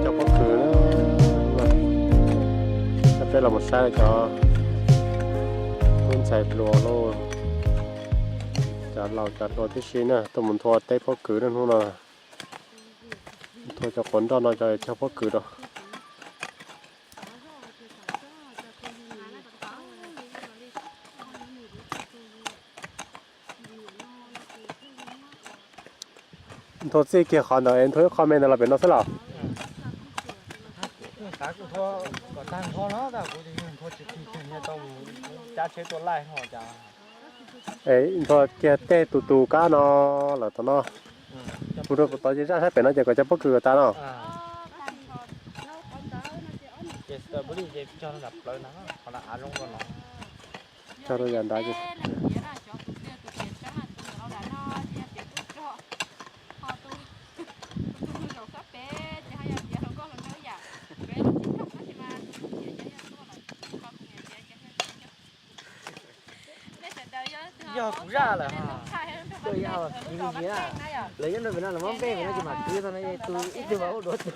Cov pob kws, peb los mus saib cov tub ntxhais hluas lauj, cov laus cov hluas tib si na, tuaj mus nthua teb pob kws na hnub no. Nthua cov quav nroj no cov cog pob kws rau. Nthua txij kiag qhov ntawd es nthua ib qho me ntawd los pem no xwb los? Nthua kiag tej tus tus kab no lawm tom no, mus rau tom zej zaj sab pem no ces kom cov pob kws kom tas no. Cog rau yam nrad. Yog kuv zaj lawm, lawv nyob rau pem no lawv muab npej pem no ces mam kwv tau no, tus ib tug mas ua duav tus.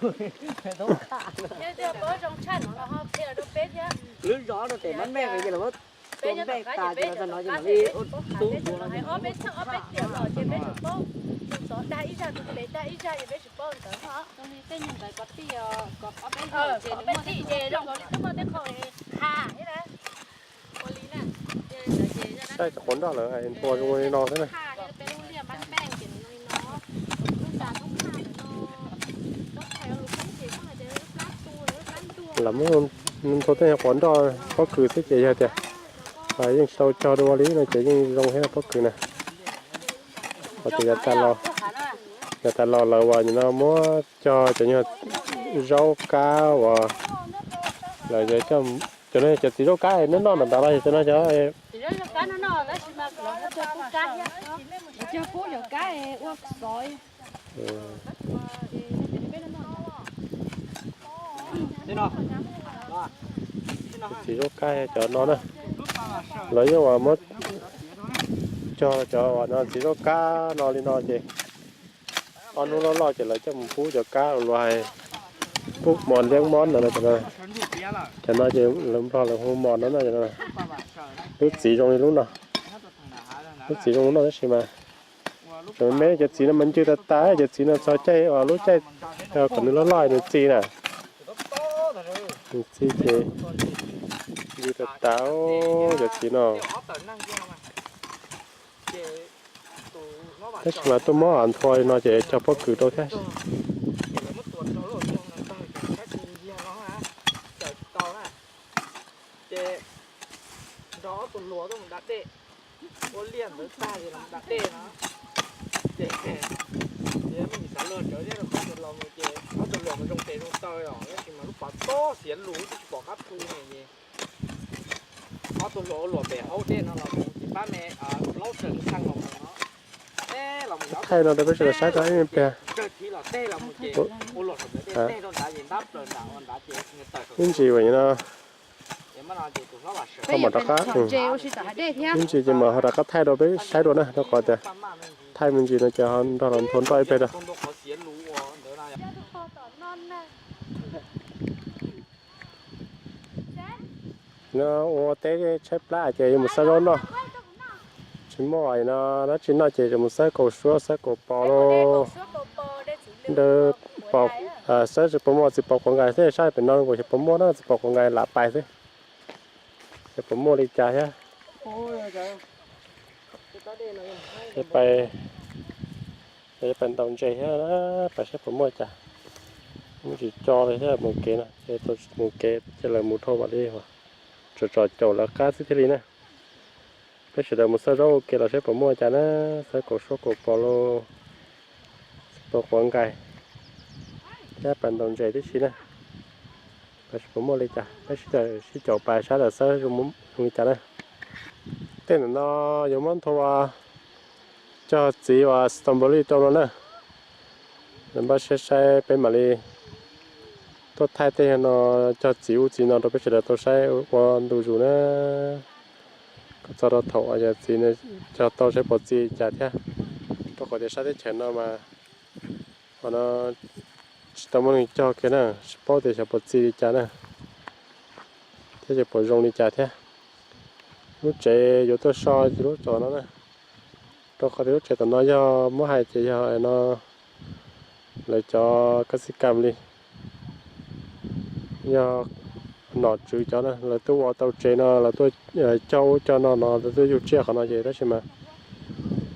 Lub zos rau pem muab npej pem ces lawv muab tua npej tas ces lawv txog no ces mam li ua tub duav no. Saib cov quav nroj lawm nthua zoo li no xwb na. Lam muab nthua tej quav nroj pob kws xwb ces yog tias yeej tsis tau cog dua li no ces yeej zoo thiab pob kws na. Hos tias yav tas los, yav tas los lawv uas nim no muab cog cov nyuag zaub kab uas lawv cov no cov txiv zaub kab noj noj ntawm ntawd los yog cov no cov txiv zaub kab cov no na. Lawv yeej uas muab cog cov uas no txiv zaub kab no li no ces ob hnub loj loj ces lawv coj mus pub cov kab luag hais pub mos liab mob no. Cov no ces lawv Nplog lawv hu mos no no. Lub txiv zoo li lub no, lub txiv zoo li no tab sis mas tseem me, cov txiv no mas ncw tas tas, cov txiv no txog caij uas lub caij kom nws loj loj nws txi na. Nws txi ces ncw tas tas cov txiv no. Tab sis mas tuaj muab nthua li no ces cog pob kws rau thiab. Ces nrog ob tug hluas tuaj mus da dej, ua liaj ntawd tag ces los da dej no. Ces me ntsis xav luag tsawv thiab rau qhov tias los mus ces ob tug hluas mas zoo tes zoo taw os, tab sis mas lub pas tob xiav lus twb tsis pom qab phu ne ces ob tug hluas ua luam pem hauv dej no los mus ces pab me plaub tseem txheej los mus no. Thaij no rau peb sawv daws saib tau ib pliag. Ib ntsis uas no, ib ntsis ces mam ho rov qab thaij rau peb saib dua na, rau qhov tias thaij me ntsis no ces ho nrog los nthua nroj ib pliag rau. No ua teb tshaib plab ces yuav mus xawb zaub noj. Tsis muaj no dab tsi noj ces yuav mus xawb kaus suab xawb kaus pos lauj. Xawb tsis pom muaj txiv pos quav nqais xwb, saib pem no kuj xyov puas muaj na, txiv pos quav nqais lam pais xwb. Xyov puas muaj li cas thiab. Pais, pais ntaus ntses thiab, pais saib puas muaj cas. Mus tsis co li thiab, mus kev no ces mus kev ces lawv mus dhau mam li tsom tsom caum lawv qab xwb thiaj li na. Peb sawv daws mus xawb zaub ua ke los saib puas muaj cas na, xawb kaus suab kaus pos lauj, xawb pos quav nqais thiab pais ntaus ntses tib si na. Pais saib puas muaj li cas, peb sib caum pais saib lawv xawb zoo li cas na. Tej ntawm no yuav muab nthua cog txiv uas strawberry rau no na. Npaj siab saib peb mam li tuaj thaij tej no, cog txiv ub txiv no rau peb sawv daws tau saib ua ntu zus na. Kom txog rau thaum yog txiv cog tau saib puas txi cas thiab. Rau qhov tias sab teb chaws no mas, no, tsis tau muaj neeg cog kiag na, tsis paub tias xyov puas txi li cas na, thiab xyov puas zoo li cas thiab. Lub tsev yuav tuaj so lub tom no na, rau qhov tias lub tsev tom no yog muab hais ces yog no lawv cov kab xib kam li, yog nom tswv cov na, lawv tuaj ua tau tsev no, lawv tuaj cog ub cog no no, lawv tuaj yug tsiaj qhov no ces tab sis mas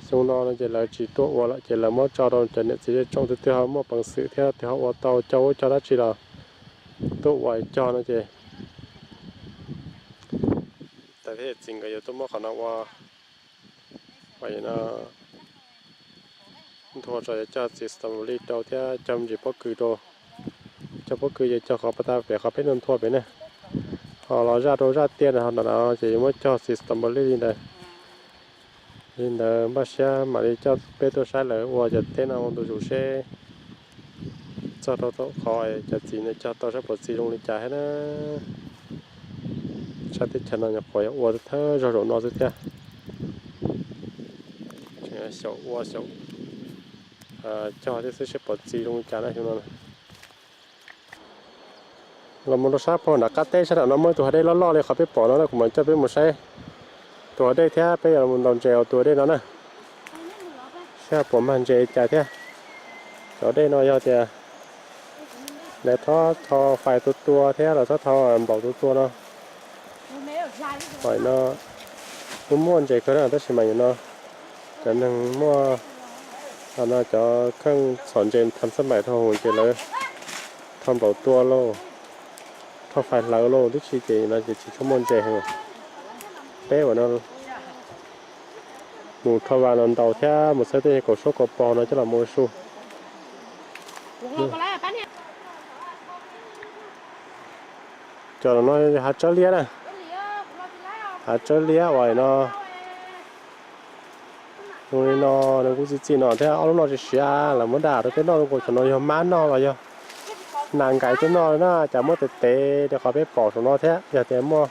xyoo no no ces lawv tsis tuaj ua lawm ces lawv muab tso rau cov niam txiv zej tsoom twg twg ho muaj peev xwm thiab twg ho ua tau cog ub cog dab tsi los tuaj ua cog no ces tas thiab txiv nkawd yuav tuaj muab qhov no ua, ua no nthua tso yuav cog txiv strawberry rau thiab cog me ntsis pob kws rau. Cog pob kws ces cog qhov pas tas pem qhov peb nthua pem na, ho los zaj rau zaj tiaj no ces yuav muab cog txiv strawberry li ntawd. Li ntawd npaj siab mam li coj peb tuaj saib lawv ua cov teb no ua ntu zus seb txog rau thaum qhov cov txiv no cog tau saib puas txi zoo li cas thiab na. Saib teb chaws no nyuam qhuav yog ua thawj zaug zaum no xwb thiab. Xyaum ua xyaum cog thiab xwb seb puas txi zoo li cas na xyoo no. Los mus rau sab pem nram qab teb sab nram no muaj tus hav dej loj loj li qhov peb pom no na, kuv mam coj peb mus saib tus hav dej thiab peb yuav mus ntaus ntses hauv tus hav dej no na, seb puas mag ntses cas thiab. Cov dej no yog tias lawv txhob tho fais tua tua thiab lawv txhob tho nplaum tua tua no. Fais no kuj muaj ntses kawg na tab sis mas yam no cov neeg muaj no cov kheej txhom ntses tham xab maim dhau hwv ces lawv tho nplaum tua lauj, tho fais hlawv lauj tib si ces no ces tsis tshua muaj ntses heev. Peb uas no mus rho vas los ntaus thiab mus xawb tej kaum suab kaum pos no coj los mus ua su. Cov no hav tsawb liab na, hav tsawb liab uas no zoo li no nws kuj txi txiv no thiab ob lub no tsis siav lawv muab dam rau peb noj, zoo nkaus cov no yog mab noj los yog nas nkais tuaj noj na, cas muab tev tev li qhov peb pom saum no thiab. Yog tias muaj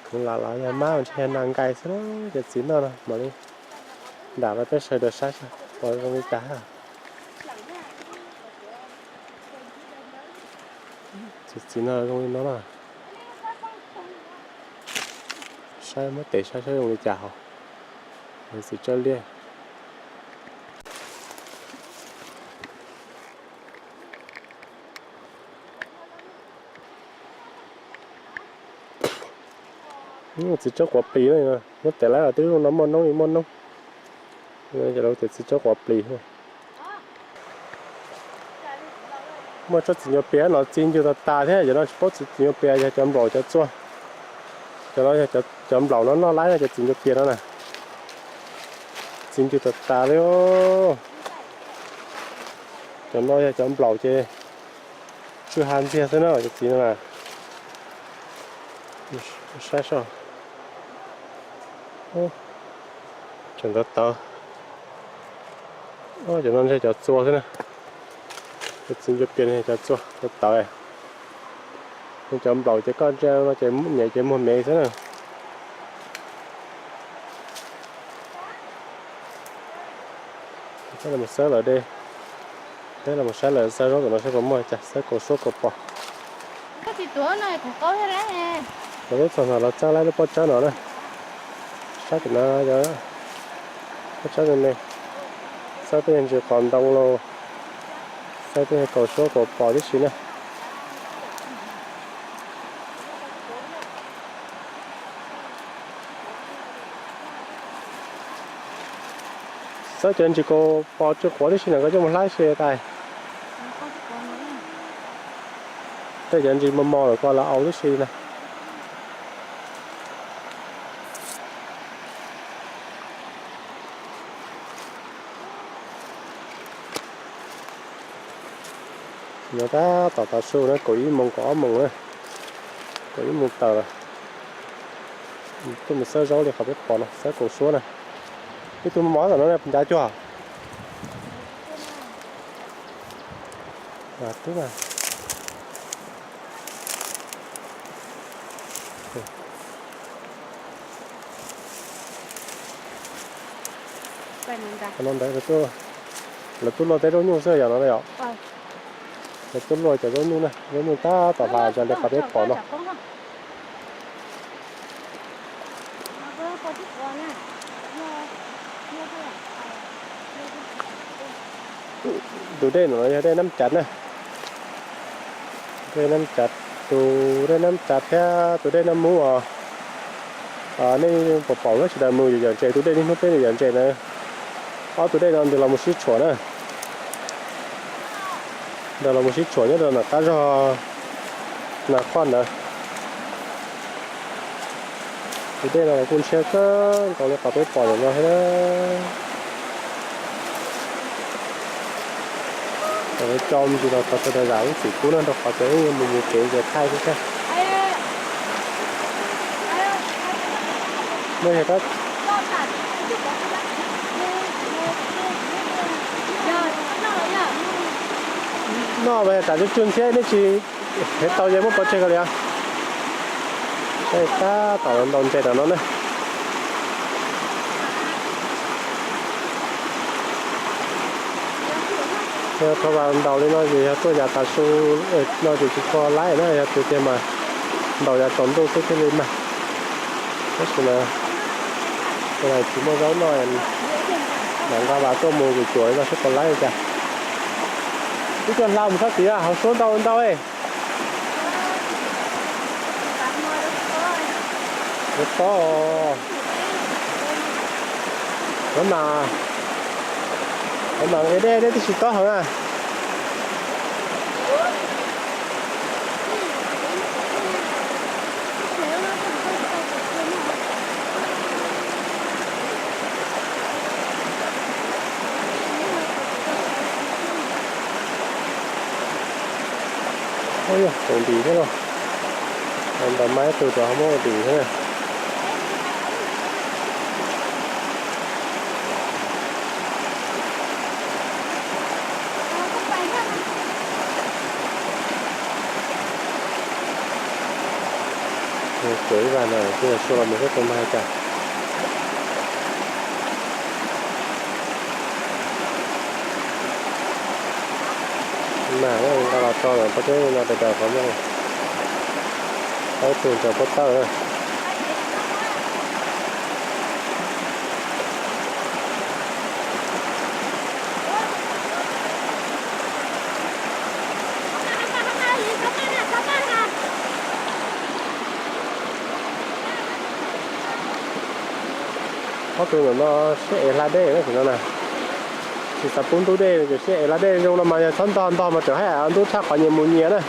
khwv lam los yog mab mas ntshe yog nas nkais xwb, cov txiv noj no mam li dam rau peb sawv daws saib saib puas zoo li cas. Txiv txiv no zoo li no na. Saib muab tev saib saib zoo li cas hos. Txiv tsawb liab. Txiv tsawb quav plis na, muab tev lawm twb zoo no muaj noob li muaj noob. Ces lawv tias txiv tsawb quav plis. Muaj tsob txiv ncuav pias no txi ncw tas tas thiab, cov no tsis paub txiv ncuav pias yog cov nplaum cov txua. Cov no yog cov nplaum no noj laib no, cov txiv ncuav pias no na. Txi ncw tas tas li. Cov no yog cov nplaum ces tsw ha ntxiag xwb na cov txiv no na. Saib soj. Tseem tawv tawv. Cov no ntshe cov txua xwb na. Cov txiv ncuav pias cov txua tawv tawv. Cov nplaum ces koj ntsia no ces nyem ces muag mev xwb na. Peb los xawb lawv de, peb los saib lawv xawb zaub tom no saib puas muaj cas, xawb kaum suab kaum pos. Lawv twb txog no los txawb laib lub pob tsawb no na. Saib tim no, pob tsawb me me, xawb tej ntsis qos ntoo los, xawb tej kaum suab kaum pos tib si na. Xawb cov ntsis kaum pos tsw quav tib si na koj coj mus hlab si tas. Tej cov ntsis mos mos lawm ko los au tib si na. No tab tom tav su na, kaum ib moos kaum ob moos na, kaum ib moos tawm lawm. Tuaj mus xawb zaub li qhov peb pom no, xawb kaum suab na. Ib tug mos mos tom no ncav cuag. No ntawd lawv tuaj luaj tej zaub nyuj xwb yom no yom. Cov tuaj luaj cov zaub nyuj na, zaub nyuj tab tom hla zog li qhov peb pom no. Tus dej no yog dej Nab Cav na. Dej Nab Cav, tus dej Nab Cav thiab tus dej Nab Mub os. Nej pom pom lub sawv daws mus yam ntses, tus dej niaj hnub peb yam ntses na. Ob tus dej no ntawd los mus sib tshuam na. Ntawd los mus sib tshuam nyob rau nram qab zog Nas Khuaj ntawd. Tus dej no los kuj ntshiab kawg nkaus li qhov peb pom ntawm no thiab. Tso me ntsis los txog rau zam lub txim pub na, rau qhov tias wb mus mus kev ces thaij thiab thiab. Muaj yog tab, noj mas yog tsam cuag cuag ntxhiab nej tsis hev tau ces muab pov tseg ko li os. Tab tom ntaus ntses tom no na. Yog thaum ntaus li no ces yog tuaj yav tav su no ces tsis tshua laib na, yog tus tiag mas ntaus yav tsaus ntuj xwb thiaj li mag. Tab sis mas tsis muaj zaub noj, mam nqa vas tuaj mus cuam cuam li no seb puas laib li cas. Ib co hla mus sab tid hauv suab ntau ntau. Pob, mas, mas nqi dej dej twb tsis tob heev na. Tus ntim thiab lauj, ntawm mas ib tug rov muab ua ntim thiab na. Tsuas ib vas no kuj yog sua los mus xwb tau mag cas. Mas nqa los tso lawm, tau peb no daws daws qhov muaj, peb tug rau pob tawj na. Ob tug ntawm no siab ev hla dej na, tsis no na. Tsis xav pub ntub dej, siab ev hla dej zoo no mas yog txhob ntog, ntog mas tseem haj yam ntub tshaj qhov nyias mus nyias na.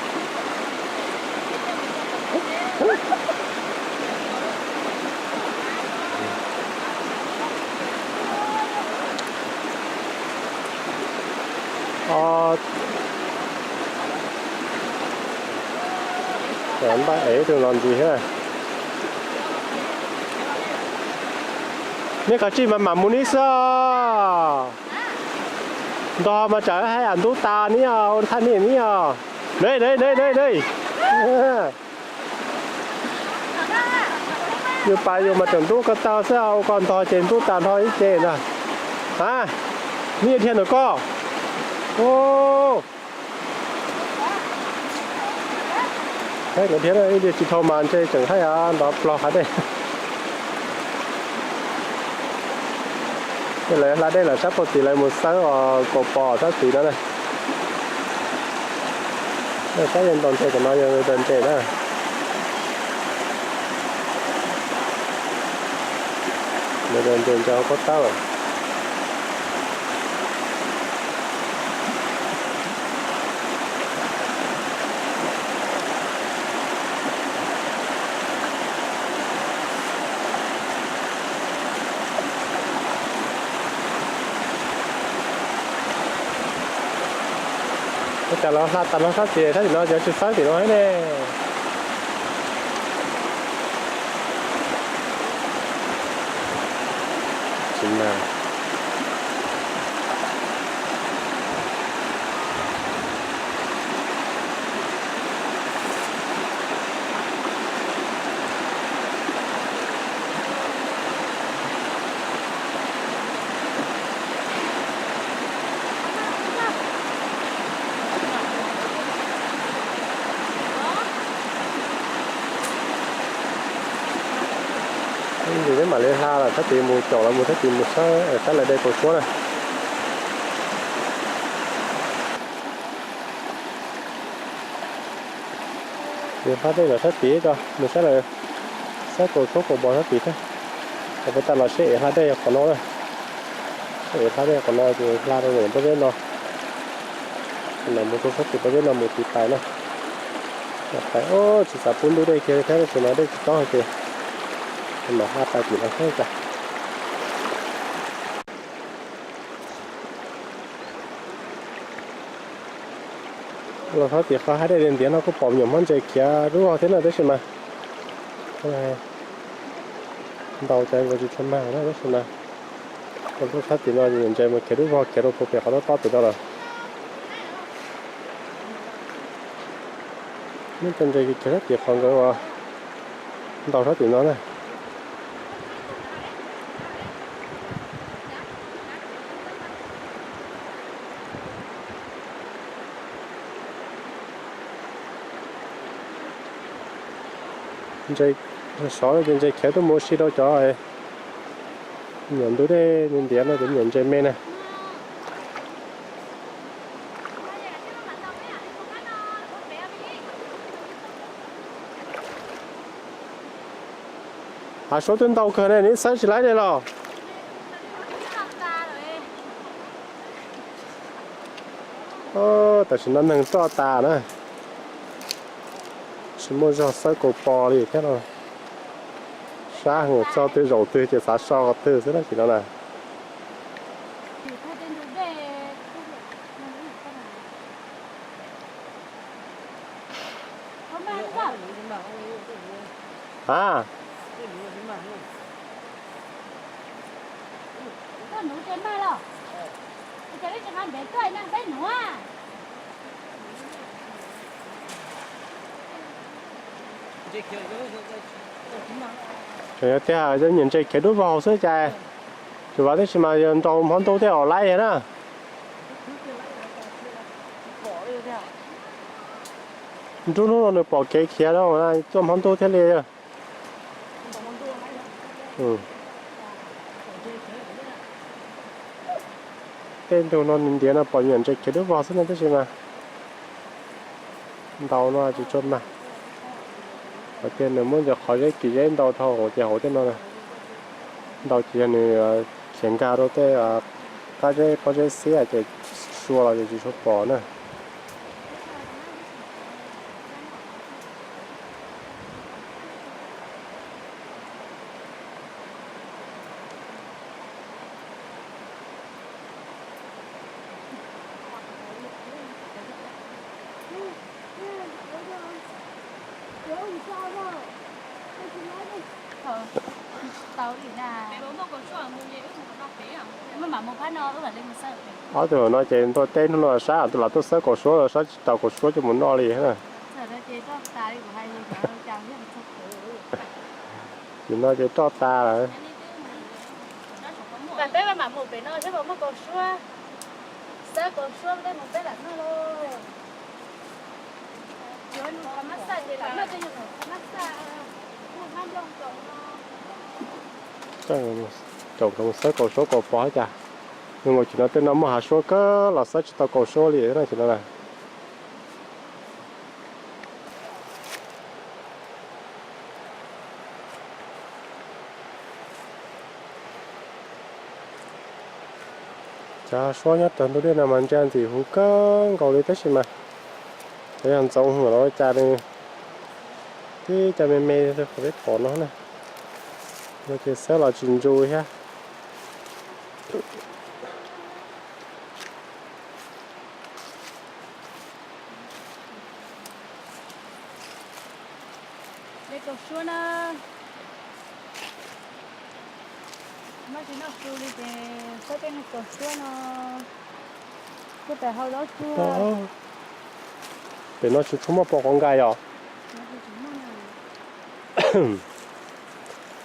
Npaj ev ib tug los ntxiv thiab. Nej kav tsij mas mam mus nib xwb os. Ntog mas tsam haj yam ntub tas nib os, ua thaj niaj nib os. Yus pas yus mas tseem ntub ko taw xwb, ua ko ntog ces ntub tas nrho ib ce ntag. A, nib dhia ntawm ko. Saib nkawd dhia ib pliag tsis dhau mas ntshe tseem haj yam nrov plog hav dej. Lawv hla dej lawm sab pem tid lawv mus xawb os, kaum pos sab tid no na. Saib yog ntaus ntses tom no yog daws ntses na. Daws ntses ntsaws hauv pob tawb. Ua cas los hla tas no sab tim, sab tim no ces tsis xawb tim no ne. Tsis mag. Ntsis peb mam li hla los sab tid mus caum los mus sab tid mus saib sab lawv de kaus suab na. Mus hla dej los sab tid tso, mus saib lawv saib kaus suab kaus bos sab tid thiab. Ces puas tas los seb ev hla dej qhov no na. Seb ev hla dej qhov no ces hla rau pob zeb no. Ces mam mus rau sab tim pob zeb no mus tiv pais na. Pais, tsis xav pub ntub dej kiag thiab tab sis mas dej tsis tob ces mam hla pais tim no thiab cas. Los sab tim qhov hav dej ntiav no kuj pom me nyuam hmab ntses khiav dub vog thiab na tab sis mas ntau cas tsis tshua mag na tab sis mas los sab tim no ntses mus khiav dub vog khiav rau puag pem qhov tob tob pem no lawm. Muab cov ntses khiav sab tim qhov nkawd ua ntau sab tim no na. Ntses sov no ces ntses khiav tuaj mus ua si rau cov me nyuam ntub dej ntiav no ces me nyuam ntses me na. Hav suab twb ntau kawg ne, neb xawb tsis laib li los? Tam sim no neeg roj tas na, tsis muaj zog xawb kaus pos li thiab no. Sab heev, txog twg zaum twg ces xav so qhov twg xwb tab sis no na. A, Yog tiag, me nyuam ntses khiav dub vog xwb cas, tsuas vas tab sis mas yog nrau hmo ntuj tej zaum laib na. Nruab hnub no nws pom kev khiav no, tuaj hmo ntuj thiaj li. Tej ntug no nws ntiav no pom me nyuam ntses khiav dub vog xwb no tab sis mas ntau no tsis tshua mag. Hos tias nws muab cov qhov zeb kis zeb ntau dhau hauv ces hauv tej no ntau ces yog nws khiav nkag rau tej qab zeb pob zeb xiab ces sua los ces tsis tshua pom na. Ob tug no ces ntuj teb hnub no sab tus los tuaj xawb kaus suab, sab tsis tau kaus suab coj mus noj li na. Tim no ces roj tas lawm. Peb mam mus pem no thiab, muaj kaus suab, xawb kaus suab peb mus peb lam noj lauj. Caum xawb kaus suab kaus pos cas. Zoo nkaus tsis no tej no muaj hav suab kawg los xawb tsis tau kaus suab li no tsis no na. Cov suab nyob rau ntug dej no mas ntsia ntxim huv kawg nkaus li tab sis mas cov yog ntxoov los cas nws tib co me me qhov peb pom no na. No ces xawb los tsis ntsu thiab. Peb kaus suab na. Maj tsis noj su li ces xawb tej kaus suab no. Kuj tas hau zaub tsuag. Pem no tsis tshua muaj pom qhov nkais os.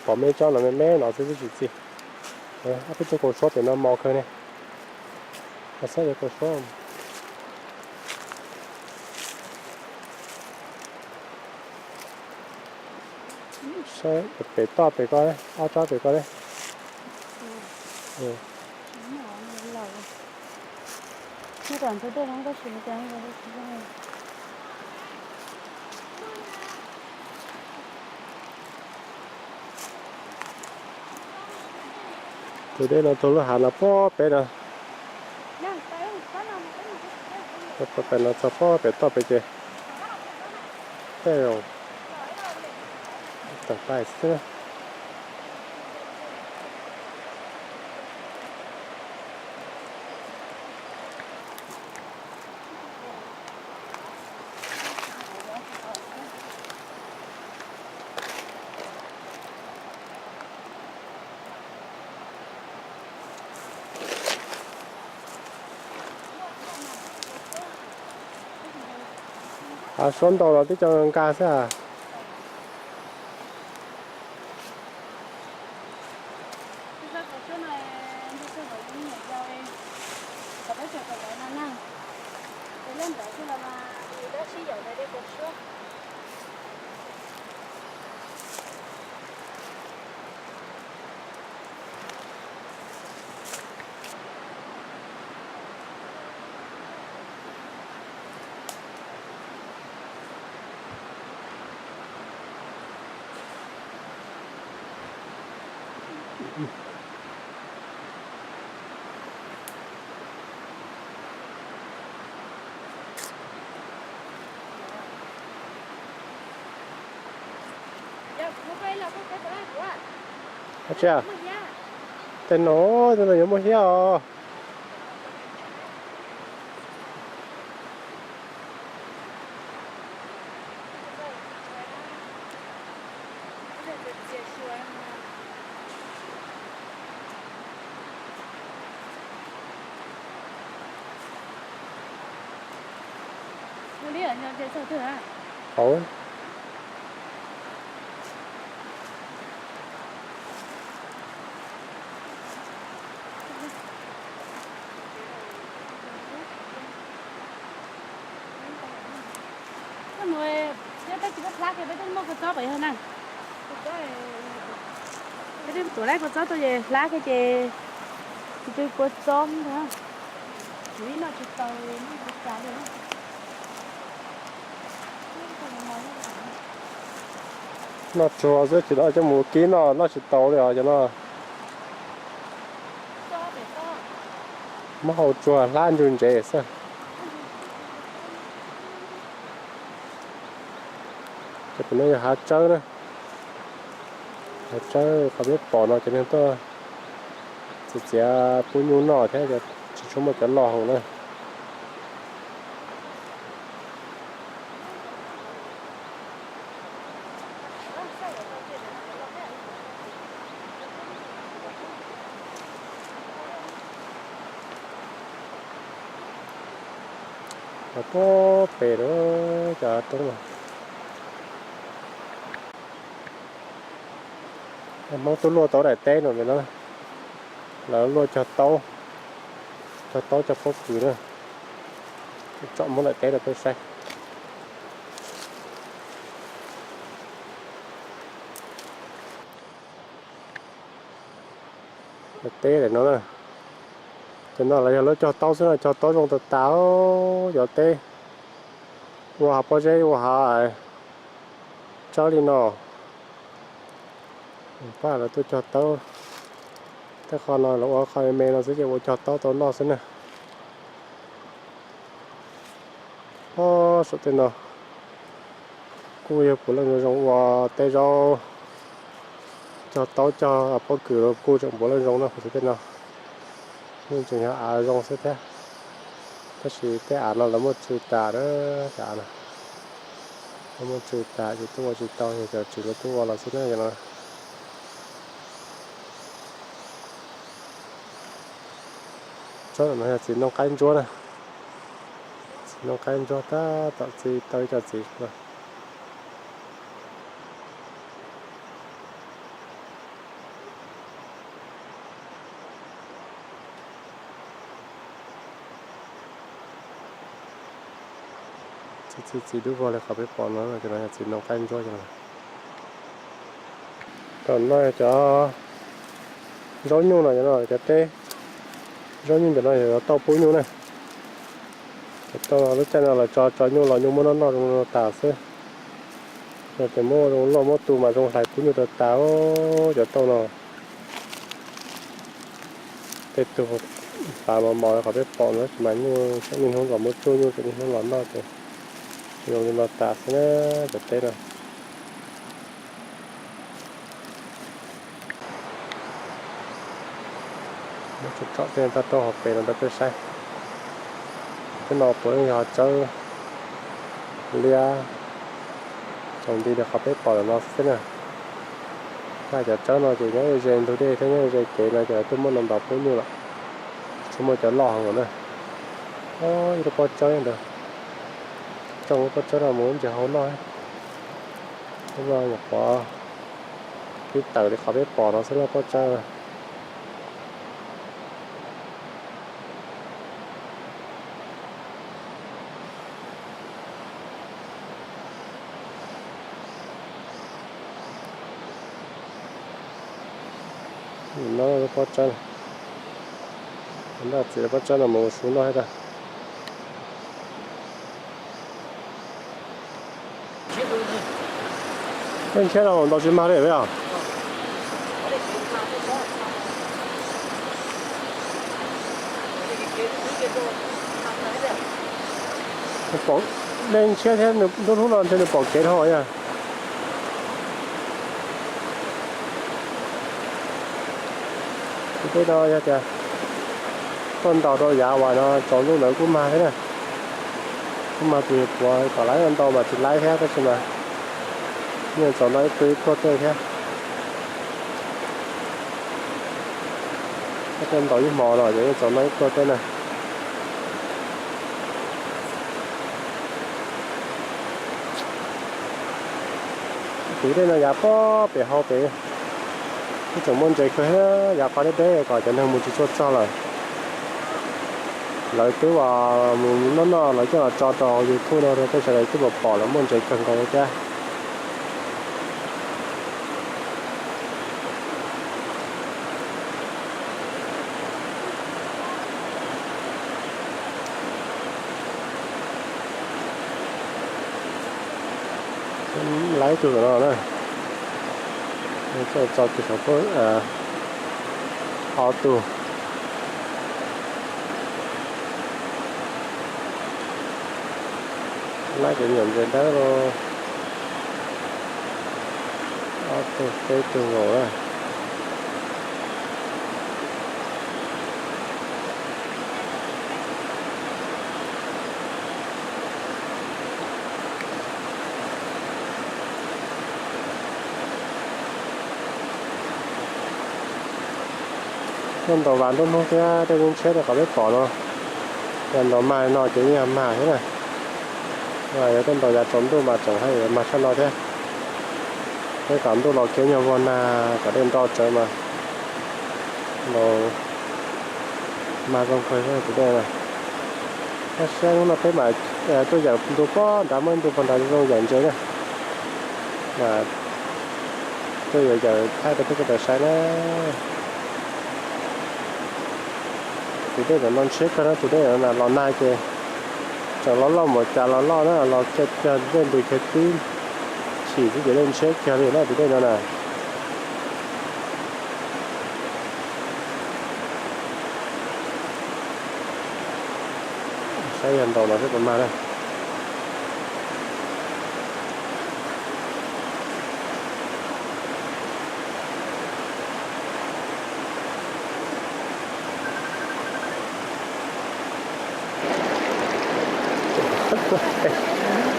Pom me tsob no me me no xwb tsis txi. Ob peb tug kaus suab pem no mos kawg ne. Xawb cov kaus suab. Saib pem toj pem ko, ob tsob pem ko ne. Tus dej no tuag lub hav no puag pem no. Pem no txog puag pem toj pem ces tej zaum tawm pais xwb. Hav suab ntau los twb cov nkag xwb as. Ab tsi, tej no tej no yuav muaj hiab os. Hauv. Peb tsis muaj hlab kiag, peb twb muaj kua txob pem yog na. Peb twb tuav lawm kua txob tuaj ces hlab kiag ces tsis pw kua txob ntag. Kuv ib noj tsis tau, noj tsis tas li. Noj tsuag xwb tsis noj coj mus kib noj, noj tsis tau li os cov no. Muab hau tsuag hlab ntsug ntsev xwb. Ces pem no yog hav tsawb na. Hav tsawb qhov peb pom no cov neeg tuaj txiav txiav pub nyuj noj thiab, tsis tshua muaj cov loj hau na. Los puag pem lawm cov roob no. Hmoob twb luaj tau daim teb no na, lawv luaj cog taub, cog taub cog pob kws na. Tsom Hmoob daim teb rau peb saib. Daim teb daim no na, cov no los yog lawv cog taub xwb na, cog taub zoo tas tas, cov teb ua hav pob zeb ua hav tsawb li no. Pab lawv tuaj cog taub, tej qho no lawv ua qhov me me no xwb ces ua cog taub tau noj xwb na. Ob saum tej no kuj yog puav leej zoo ua teb zaub, cog taub cog pob kws los kuj tseem puav leej zoo na, qhov tej no yeej tseem yog av zoo xwb thiab. Tab sis tej av no lawv muab tsw tas, tej av no lawv muab tsw tas ces tuaj ua tsis tau, yog cov tswv lawv tuaj ua los xwb na no. Tsob no yog txiv nooj qaib ntsuab na, txiv nooj qaib ntsuab tab tom txi tau ib co txiv. Txi txi txiv dub vog li qhov peb pom no, cov no yog txiv nooj qaib ntsuab cov no. Cov no cov zaub nyuj no, cov no cov teb zaub nyuj, cov no yog tauj pub nyuj na. Cov tauj no lub caij no los tso tso nyuj los nyuj muab noj noj zoo no tas xwb. No ces muab zoo loj muab tu mas zoo hlais pub nyuj rau tas cov tauj no. Tej tug pav mos mos qhov peb pom no tsis mas nyuj, niaj hnub los muab tsuj nyuj ces niaj hnub los noj ces zoo li no tas xwb na, cov teb no. Muab tsom tsom tej toj roob hauv pes no rau peb saib. Tej no puav leej yog tsawb liab tsaus nti li qhov peb pom ntawm no xwb na. Thaj cov tsawb no ces nyob ze ntug dej thiab nyob ze kev no ces lawv tuaj muab no ntaus pub nyuj lawm. Tsis tshua muaj cov loj heev lawm na. Ib lub pob tsawb ntawd, tsoo lub pob tsawb no mus lub ntsis hauv loj. Lub no nyuam qhuav tib tawm li qhov peb pom no xwb lub pob tsawb. No pob tsawb, noj txiv pob tsawb no mus su noj thiab tag. Leej Ntshiab no ntaus tsis mag li os. Leej Ntshiab thiab nws ntuj hlub no ntshe nws pom kev dhau yog. Tej no yog tias tuaj ntaus rau yav uas no tsaus ntuj ntawd kuj mag thiab na. Kuj mag tus puav kom laib ntau mas tsis laib thiab tab sis mas yeej txaus noj ib pluag ib pluag tej thiab. Tuaj ntaus ib hmo no ces yeej txaus noj ib pluag tej na. Tiv dej no yav pob pem hauv pem, ib tsoom muaj ntses kawg thiab, yav qhov deb deb kom cov neeg mus tsis tshua txog lawm. Lawv twb mus noj noj lawv coj los tso rau YouTube no rau peb sawv daws twb pom pom lawv muaj ntses kawg nkaus li thiab. Laib tug no na, tso tug saum ob tug. Laib cov nyuam ntses dawb los ob tug peb tug nkaus na. Tuaj ntaus vas nruab hnub thiab tej lub ntshiab rau qhov peb pom no, yog ntaus mag li no ces yeej yog mag thiab na. Yog tuaj ntaus yav tsaus ntuj mas tseem haj yam mag tshaj no thiab. Peb kom ntuj los khiav nyuag vog nag kom dej nro tsawv mas ntaus mag zoo kawg tus dej na. Tab sis hnub no peb mam tuaj yawm ntu pob nrad, muaj ib ntu pob nrad zoo yawm ntses na. Mas tuaj yawm yawm thaij rau peb sawv daws saib na. Tus dej ntawm no ntshiab kawg na, tus dej ntawm no los nag ces tseem los loj npaum cas los loj na, los kiag dej ntws kiag tib chim xwb ces dej ntshiab kiag li na tus dej no na. Saib yog ntaus no xwb puas mag na.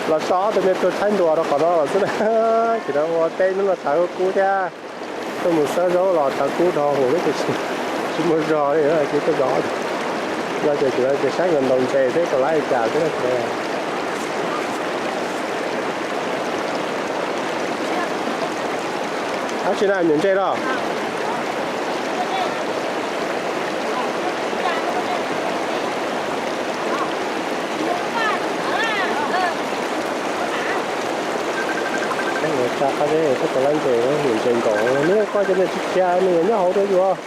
Los so ob tug me tub thaib ntuas rau qhov no los xwb na. Ces no ua teb hnub no tshav kub kub thiab. Tuaj mus xawb zaub los tshav kub dhau hwv, tsis muaj zog li ces tuaj zov. No ces tsis, ces saib nkawd ntaus ntses seb nkawd laib li cas xwb. Dab tsi na, nyuam ntses los? Tsa qab zeb koj tau lab ntses, niam ntses nkaum, neb koj cov niag tsis khiav nws nyob hauv rau yus.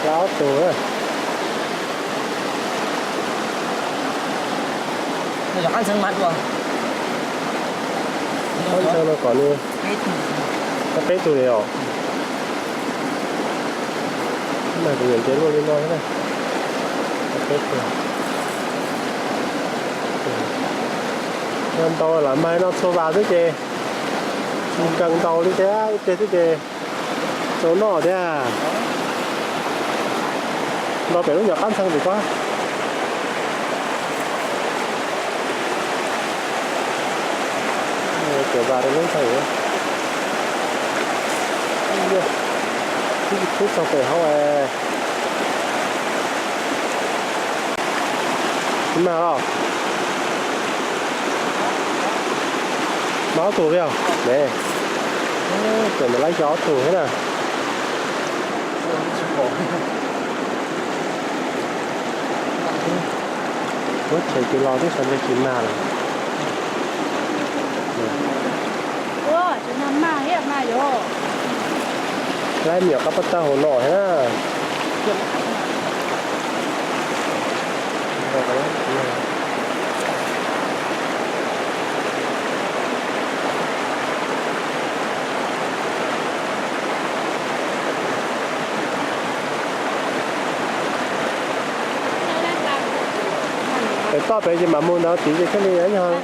Lab ob tug. Qab ntxhee no kom nws, peb tug li os. Mas kuv yuav ntses luaj li no thiab na. Peb tug. Ntau lam mag no txhua vas xwb ces tsis nkees ntau li thiab, ib pliag xwb ces tau noj thiab. Nto pem lub nyuam qab ntxhee tim ko. Cov vas rau lub ntxhee. Tib tug txog pem hauv. Tsis mag los? Mag ob tug li os ne. Tseem lab xyov ob tug thiab na. Muab tshem kiag los twb sawv ntsug tsis mag lawm. Lab me nyuam qab pob tawb hauv no thiab na. Pem toj pem ces mam mus ntawd tid ces thiaj li yog.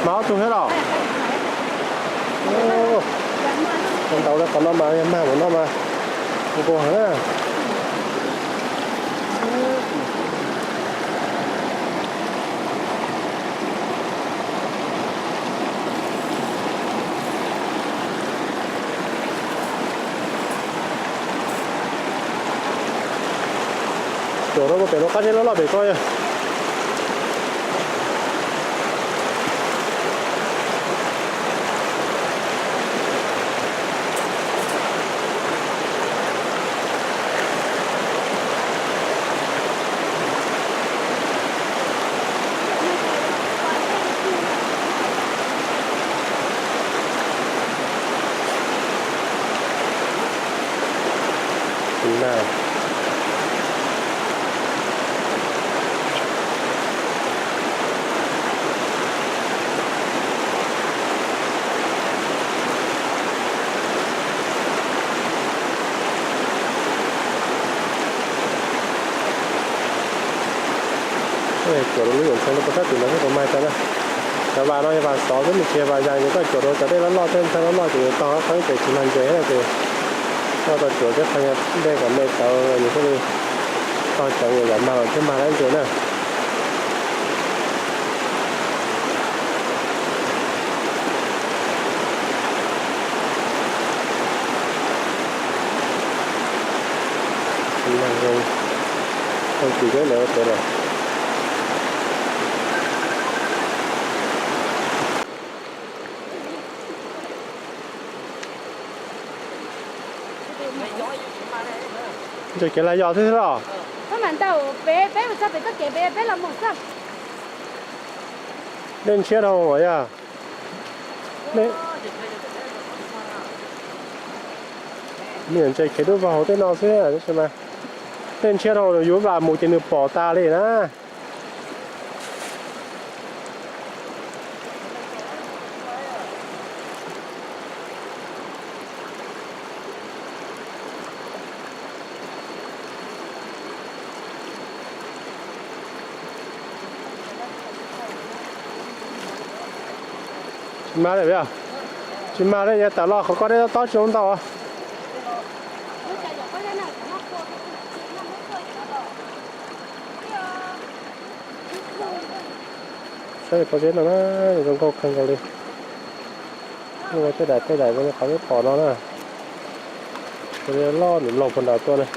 Mag ob tug thiab los? Ntau li qhov no mas yog mag mus no mas nqus heev na. Cuam rau pem lub qab zeb loj loj pem ko. Cuam rau lub nyuam ntxhee rau puag sab tim no xwb tau mag tas na. Cov vas no yog vas xov xwb, nws tsis yog vas yas, ces koj cuam rau cov dej loj loj tej ntxhee loj loj ces nws tog qeeb ces tsis mag ntses ces koj tau cuam tej qho dej kom me tawv nws thiaj li tog cawv, yam mag los thiaj mag lab ntses na. Tsis mag zoo, tau tsis zoo ntawd pem los. Ntses kev laj yos xwb los? Dej ntshiab dhau yog. Me nyuam ntses kev dub vag hauv tej no xwb, tab sis mas dej ntshiab dhau, yuav vas mus ces nws pom tas li na. Tsis mag li, tsis mag li, yav tawm los qhov ko dej tob tob tsis zoo ntau. Pob zeb no na, zoo nkauj kawg nkaus li. Muaj tej daim tej daim zoo li qhov peb pom no na. Loj nws mloog puag nram tuaj na.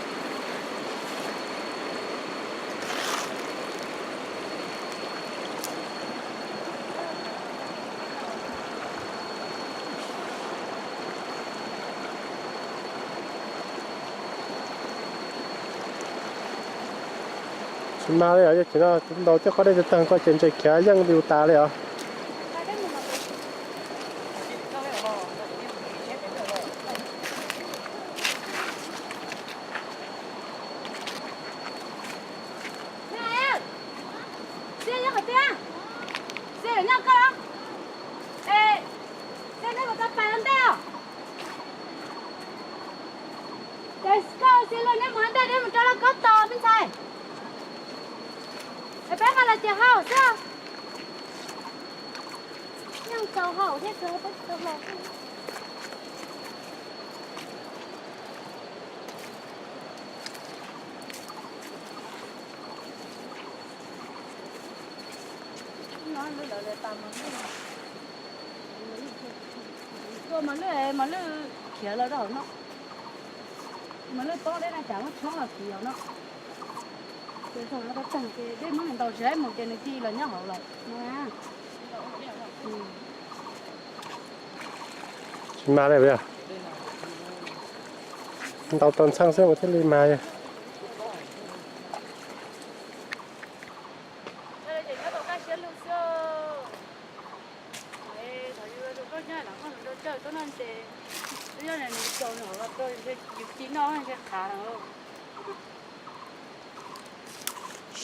Tsis mag li os, yog tsis no ntau coj qhov dej tag tag koj ces ntses khiav yeej li tas li os. Ces koj xia luag neb mus ntej neb mus rau lawv kob tos me ntxhais. Es peb mas los ces haus xwb. Yeej txaus haus thiab, txaus peb txaus haus. Tuaj mas lwj, mas lwj khiav lawm rau hauv no. Mas lwj pob deb na cas muab tshoob los khiav hauv no. Ces tag ces dej muab nws ntaus tsis laib mus ces nws cia li los nyob hauv lawm no. Tsis mag li, ntaus tau ntxhee xwb mas thiaj li mag.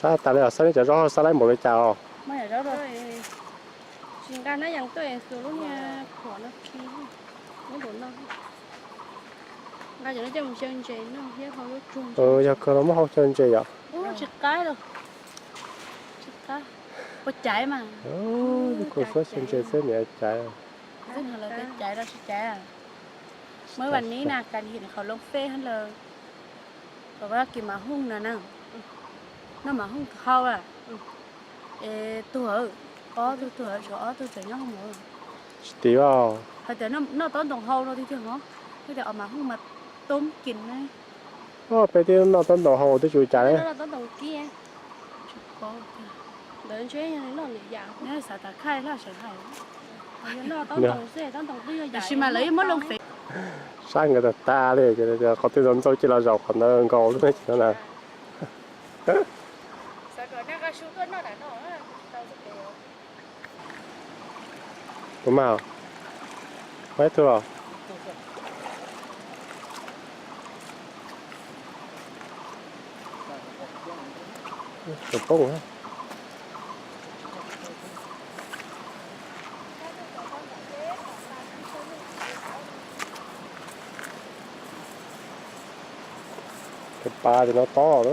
Sab tas li os, xab li cov zaub xab laib npaum li cas os. Tsis nqa nab yees tuaj es xus lub niag khuam no khi nyob npaum no. Nqa cov no coj mus xyaw ntses noj thiab hau lub tsuag. Yog kawg los muab hau xyaw ntses yom. Tsis qab los, tsis qab. Ua caiv mas. Kuv suab xyaw ntses xwb niam caiv. Xwb no los caiv los tsis caiv. Muaj ib vas nib na kas him qhov loo fej hab lawm. Kom kis mas hooj na na. Noj mas hooj hau a. Es tuag, ob tug tuag, tshuav ob tug tseem nyob hauv. Tsis tim. Hais tias noj tob ntoos hau no tiag tiag hov, hais tias os mas hooj mas toob kis ne. Peb twb noj tob ntoos hau twb tsis ua cas li. Tab sis mas lawv yeej muab loo fev. Sab nkawd tag tag li, qhov twg ntxaus ntxaus ces los zaum qhov ntawd nkaus lub ne ces no na. Puas mag? Mag ib tug los? Sawv poob. Tus pas tim no tob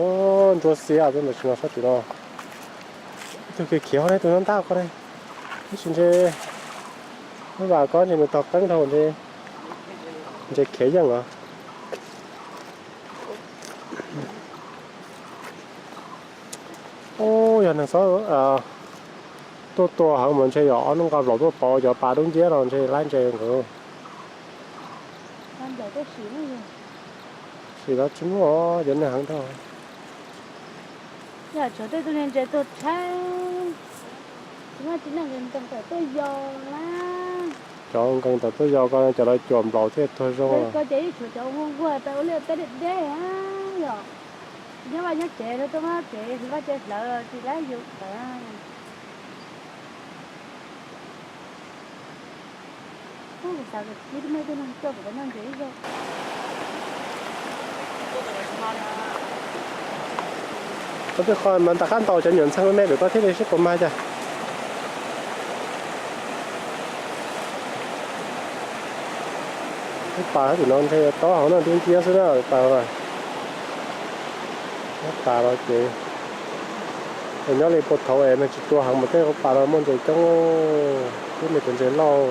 ntsuab xiab xwb, tam sim no sab tim no. Ib tug khiav khiav ne, tus no ntab ko ne. Tab sis ntshe, nab vas ko ntshe nws tog qeeb dhau ntshe, ntshe khiav yeej os. Ub, yog neeg txhob tuaj tua heev mas ntshe yog ob hnub nqa vlom tuaj pauv cov pas dub nciab no ntshe laib ntses nkawd. Sim no tsis muaj cov neeg heev dhau. Yog tshuav tej tug niag ntses tuag tshaib, tsis muaj tsis neeg nkees tawm tuaj yos na. Cov nkees tawm tuaj yos ko cov lawv cuam nplaum thiaj tuag zoo. Ko ces yeej tshuav cov nquag nquag tawm ua liaj teb deb deb yom. Nyob vaj nyob tsev rau tuaj nyob tsev, vaj tsev hlawv tsis laib yus tawm. Qhov twg qhov mas nram qab ntaus cov nyuam ntxhee me me pem ko thiaj li seb puas mag cas. Lub pas tim no ntshe tob hauv no dub nciab xwb na, pas lub pas no ces nyob li puag thaum es neeg tsis tua heev mas tej lub pas no muaj ntses coob, twb me tus ntses lauj.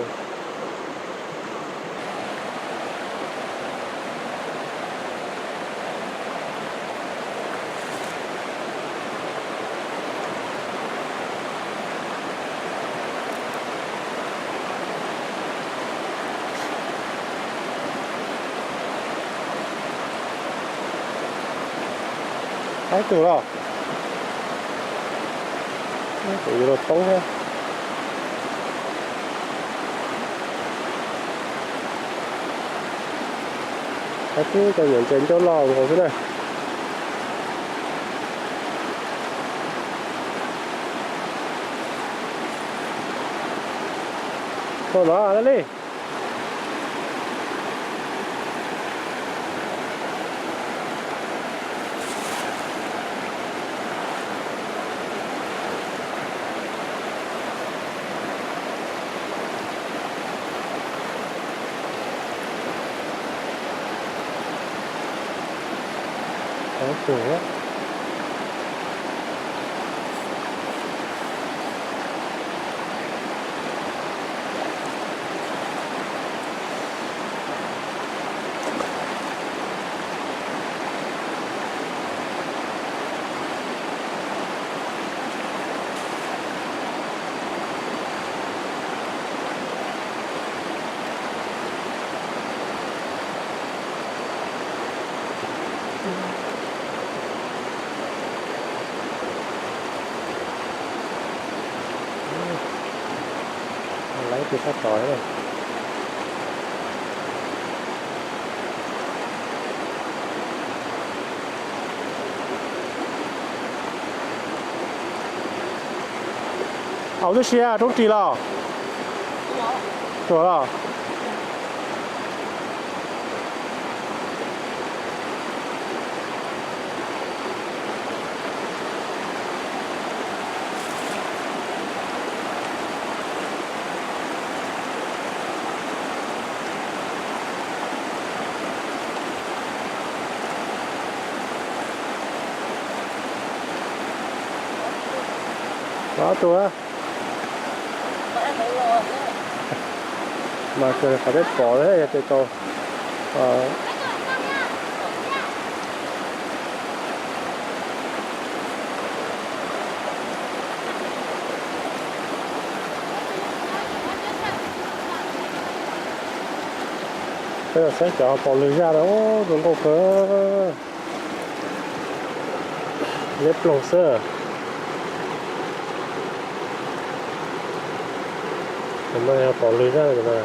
Qaib twg los? Tus yuav luag poob thiab. Qaib twb cov nyuam ntses ncauj loj nkaus xwb na. Tuaj los li. Laib tus sab tod. Au, twb sia roob ris los. Tuaj los. Ob tug mas kawg qhov peb pom yog tes tau. Peb los saib cov pom lwg zaj na, zoo nkauj kawg. Liab ploog xwb. Cov no yog pom lwg zaj no.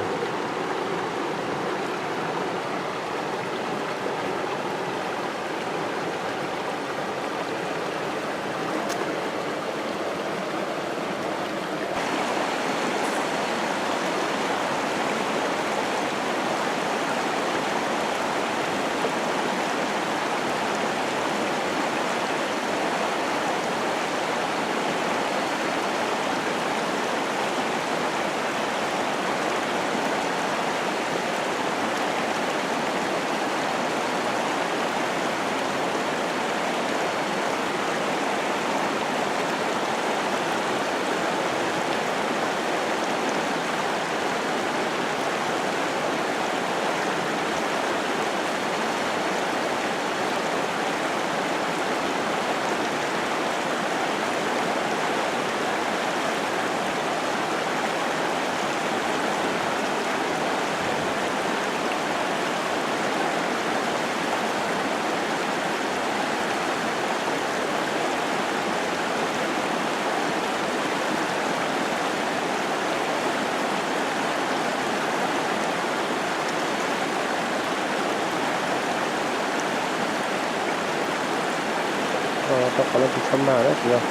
Rau qhov no tsis tshua mag na, tsis yog,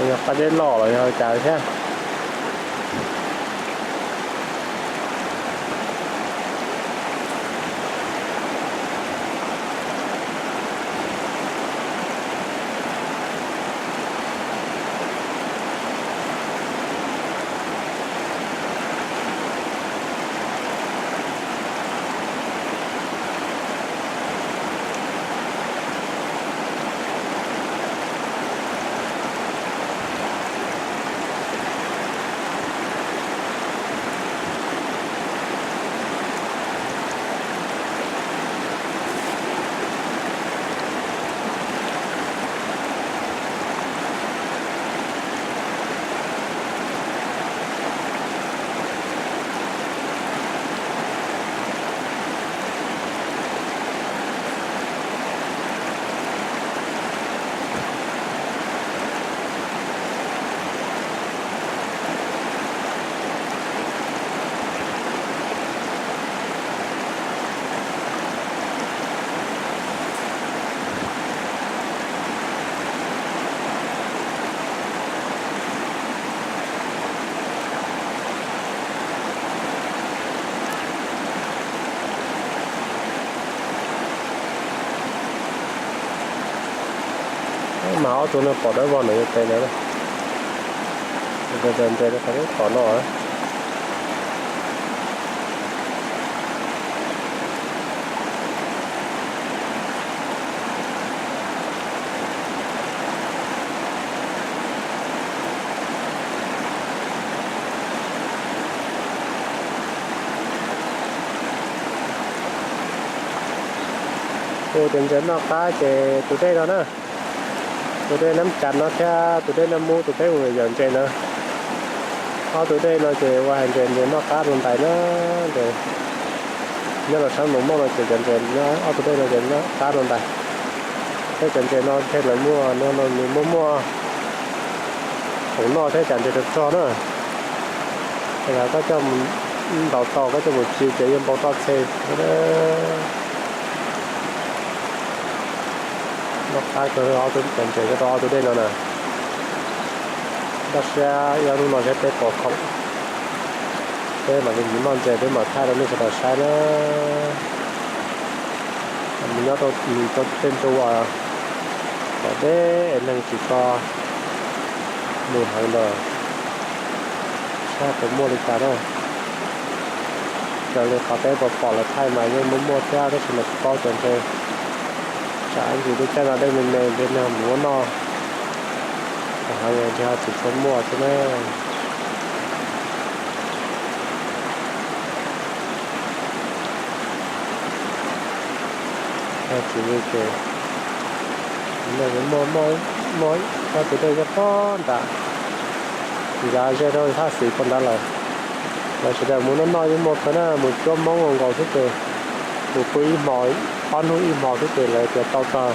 yog qab deb loj los yog cas thiab. Mas ob tug no pom dawb vog ntawm yog tes ntawd. Ntses rau qhov pom no. Ua cov ntses noj qab ces tus dej no na, tus dej Nab Cas no thiab tus dej Naj Mub tus peb mus yawm ntses na. Ob tus dej no ces ua hais ntses ntses noj qab rau ntais na. Ces nyob rau sab Moos Mooj no ces cov ntses, ob tus dej no ces noj qab rau ntais. Thiab cov ntses no thiaj li muaj no, nws muaj muaj khoom noj thiab cas ntses rog rog na. Ces koj coj mus ntaus tau, koj coj mus ci ces yeej npau roj txhe. Noj qab kawg ob tug cov ntses nyob rau ob tus dej no na. Npaj siab ib ob hnub no saib peb pom khoom, peb mam li mus noj ntses, peb mam thaij rau nej sawv daws saib na. Mus nyob rau tej ntu uas tom deb es neeg tsis tso mus heev lawm, saib puas muaj li cas na. Raws li qhov peb pom pom lawv thaij mas yeej muaj muaj thiab tab sis mas tsis paub cov ntses. Tsam ib ntsis lub caij no dej me me ntshe neeg mus ua noj heev ntshe ho tsis tshua muaj xwb na. Tsis li ces no muaj, muaj ob tug dej nyob pob nram, ncav ze rau thaj xis pob nrad lawm. Lawv sawv daws mus noj noj yeej muaj kawg na, mus cuab Hmoob ua nkaus xwb ces mus pw ib hmo, ob hnub ib hmo xwb ces lawv tias tau txog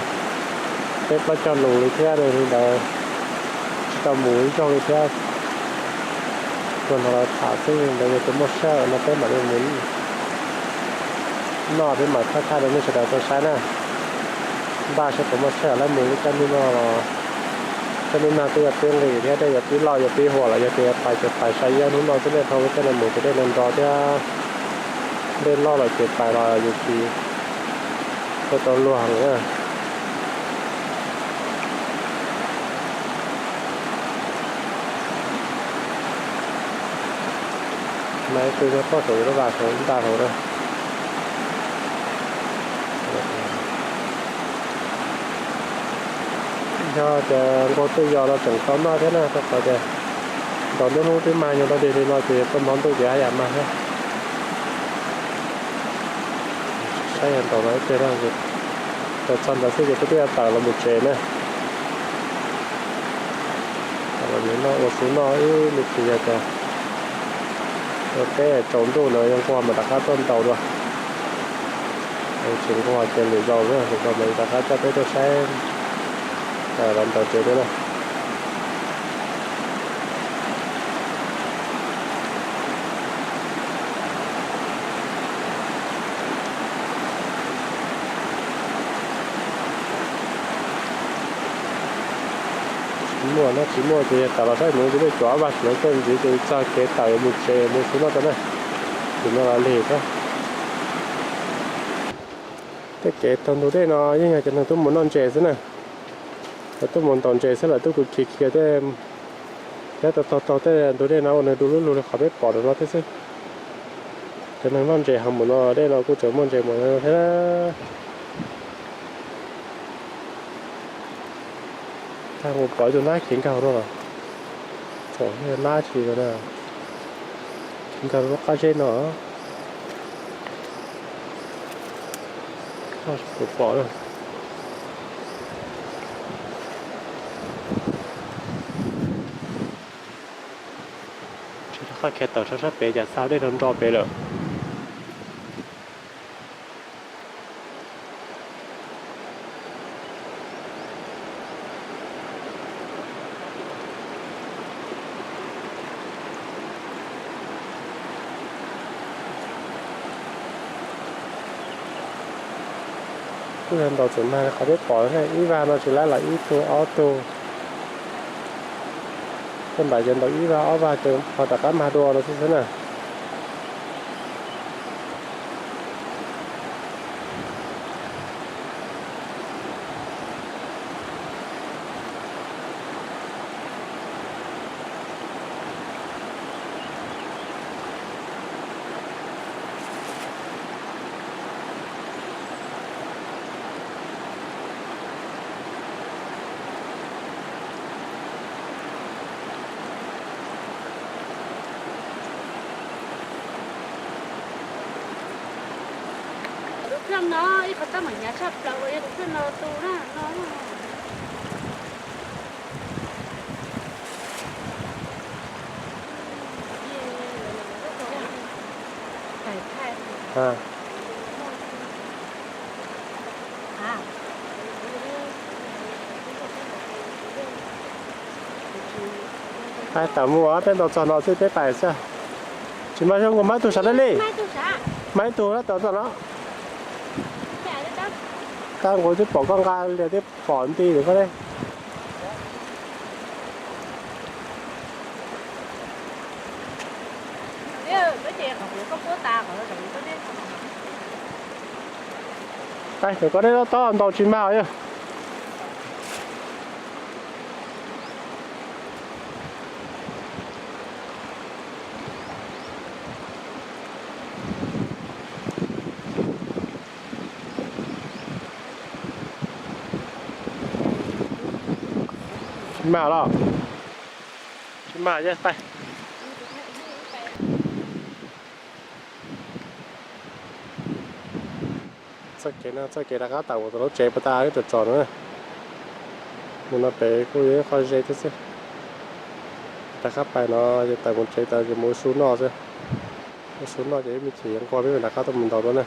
peb plaub caug lus li thiab li ntawd, tsis tau mus ib zaug li thiab. Tuaj nrog lawv tham xwb ntawd yog tias muaj sij hawm no peb mam li mus noj, peb mam thaij thaij rau nej sawv daws tau saib na. Npaj seb puas muaj sij hawm lawv mus lub caij ntuj no los, caij ntuj nag twb yuav pib nqis thiab, twb yuav pib loj yuav pib huam lawm, yog tias yuav pais ces pais sai ib ob hnub no xwb, nej dhau lub caij no mus ces dej no nro thiab, dej loj lawm ces pais los yus tsis tau luag heev na. Mas ib tug nyob pob saum yuav lub vas saum ntaj saud na. Yog tias nkaug tej yos los tseem tau noj thiab na, rau qhov tias ntaus nruab hnub twb mag nyob rau dig li no ces tuaj hmo ntuj ces haj yam mag thiab. Saib yog ntaus los ib pliag, txog ntawd xwb ces peb twb yuav tawm los mus tsev na. Tawm los mus noj ua su noj ib me ntsis yog tias ua teb tsaus ntuj no yuav nquag mas rov qab tuaj ntaus dua. Tsis nquag ces lwm zaus, lwm zaus mas rov qab coj peb tuaj saib los ntaus tsev thiab na. Tsis muaj na, tsis muaj ces tawm los saib mus ces dej cuam vaj saum no coj ntxiv ces txog kev tawm yuav mus tsev mus su noj rau na. Tim no los lig thiab. Tej kev taug ntug dej no yeej yog cov neeg tuaj mus noj ntses xwb na. Lawv tuaj mus ntaus ntses xwb lawm tuaj kuj khiav khiav tej, thiab taug taug tej ntug dej no ua nws du lug lug li qhov peb pom rau no thiab xwb. Cov neeg noj ntses heev mus no dej no kuj tseem muaj ntses mus thiab. Tag mus pom ib tug nab khiav nkaug no los, txom nyem nab tsis na, khiav nkaug lub qab zeb no. Pom pom na. Tsis rov qab khiav tawm sab sab pem cas xa dej nrog nro pem lawm. Kuj yog ntaus txawm mag li qhov peb pom na, ib vag no tsis laib los ib tug ob tug. Tej npam ces ntaus ib vag ob vag ces ho rov qab mag dua no xwb xwb na. No ib qhov txaj muag hnyav tshaj plaws uas yog tus pheej los tu na no. Pais tawm mus, peb ntaus txog no xwb peb pais xwb. Tsis mas zoo nkaus, mas ib tug sav dab li, mas ib tug na, tawm txog no. Tab nkaus twb pom koj nqa lias twb pom nti lawm koj ne. Pais, koj neb tob ntaus tsis mag yog. Tsis mag los? Tsis mag, pais. Txoj kev no, txoj kev rov qab tawm mus tom lub tsev puag ta wb tsom tsom no. Mus no pem kuj yog ib qho ze thiab xwb. Rov qab pais no ces tawm mus tsev tas ces mus ua su noj xwb. Ua su noj ces ib me chim yuav nqua peb mam rov qab tuaj mus ntaus dua na.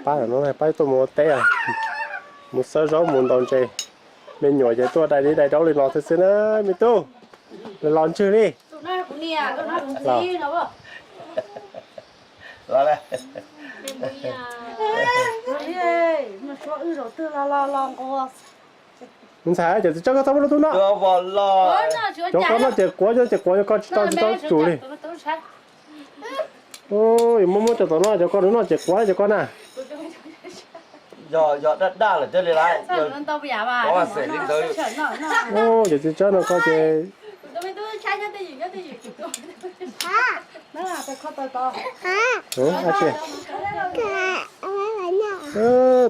Pab no pab tuaj mus ua teb, mus xawb zaub mus ntaus ntses. Me nyuam ces tuaj dai dib dai daub li no thiab xwb na me tub. Los ntswg li. Me ntxhais, cov txiv tsawb koj txhob muab lub tub noj. Cov koj noj ces quav, cov ces quav, cov koj tsis tau tsis tau tsum li. Yuav muab muab cov tom no, cov koj noj ces quav cov koj na. Yog daj daj lawm thiaj li lawm. Cov txiv tsawb no koj ces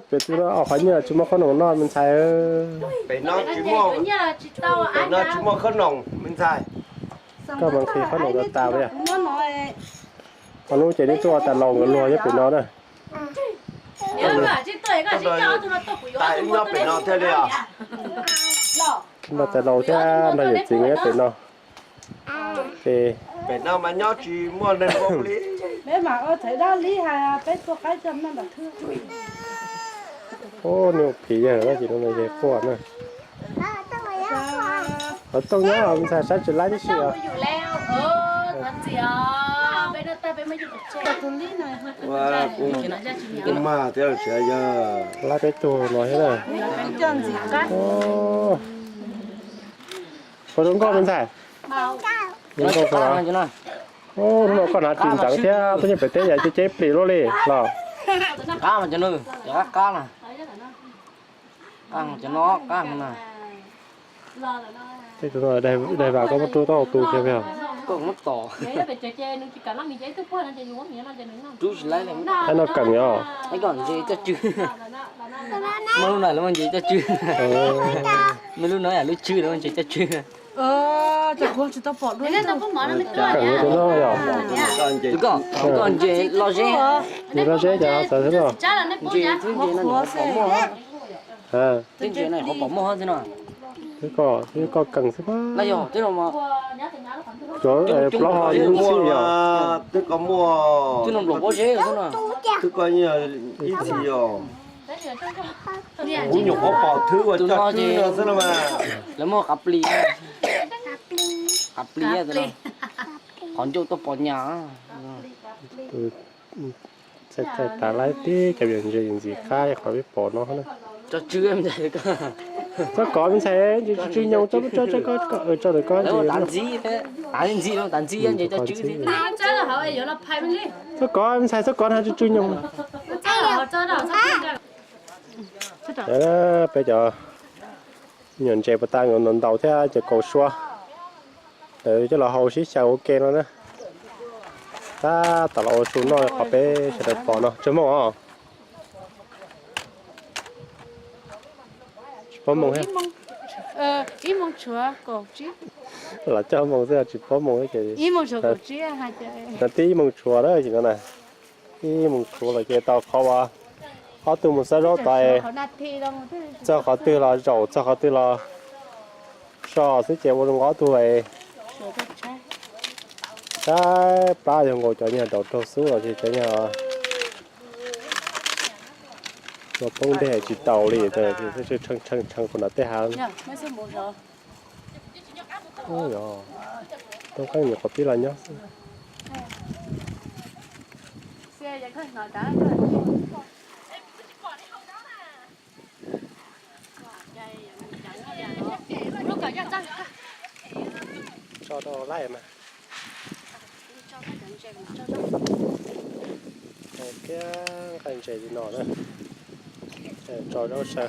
pem tub no ob qhov nyiaj tsis muaj khob noom noj me ntxhais. Pem no tsis muaj khob noom me ntxhais. Koj mas nqhis khob noom tas tas li. Qhov no ces neb tuaj tas laus nkawd luag nyob pem no na. Nyob pem no thiaj li os. Nrog tas laus thiab nrog yawm txiv nyob pem no. Ces pem no mas nyob tsis muaj neeg li. Ub, nws phim yawg ces no yawg quaj na. Qhov tooj nyob ntxhais saib tsis laib tib si os. Laib peb tug no thiab na. Puas zoo nkauj me ntxhais? Zoo nkauj. Hnub no koj hnav ris ntxeev thiab tuaj nyob pem teb yam ceb ceb plis luaj li los? Qab mas cov no, cov qab qab na. Qab cov no qab na. Tej tus no daig vas koj muab rub tau tus kiag pem. Rub tsis laib li. Qab no keem os. Muaj lub no lawv muaj ntses coj tswb. Muaj lub no yam lub tswb lawv muaj ntses coj tswb. Keem tus no yom. Tus koj, tus koj ntses loj zeb. Ntses loj zeb ces txawv xwb no. Ntses twb ntses no nyuam qhuav pom muaj. Twb ntses no nyuam qhuav pom muaj xwb no. Twb koj keem xwb. Cov plaub ho ib txhij yom. Twb koj muaj, twb no npluas pob zeb xwb no. Twb koj ib txhij yom. Kuv nyuam qhuav pom thwb uas coj tswb no xwb no mas. Lawv muaj qav plis, qav plis, qhov ncauj tuaj pom nyas. Txhais txhais tas laib tib cov vias ntses ntxim qab qhov peb pom no na. Txhob kov me ntxhais, ntses tsw tsw nyoos, tso tso tso tso ntawm koj. Tav ntxiv, tav ntxiv, tav ntxiv ntses coj tswb. Txhob kov me ntxhais, txhob kov na, tsw tsw nyoos. Peb cov me nyuam ntses puas tas nkaus ntaus thiab cov kaus suab. Lawv coj los hau sib xyaw ua ke no na. Tab tom los ua su noj qhov peb sawv daws pom no, tsawg moos os? Tsis paub moos thiab. Ib moos tshuav kaum tsib. Los coj moo xwb tsis paub moo ces, ib moos tshuav, ib moos tshuav lawm ces no na, ib moos tshuav lawm ces tau qhov uas ob tug mus xawb zaub tod, txog qhov twg los zaum, txog qhov twg los so xwb ces ua zoo ob tug es saib plab yog nkaus cov nyuag daus raug xub los ces cov nyuag ua poob dej tsis taus li, tshee tshee kuv nram tej hav. Toob qeeb nyuam qhuav pib los nyob xwb. Tso rau laij mas. Kiag nqaij ntses li no na, tso zaub saw.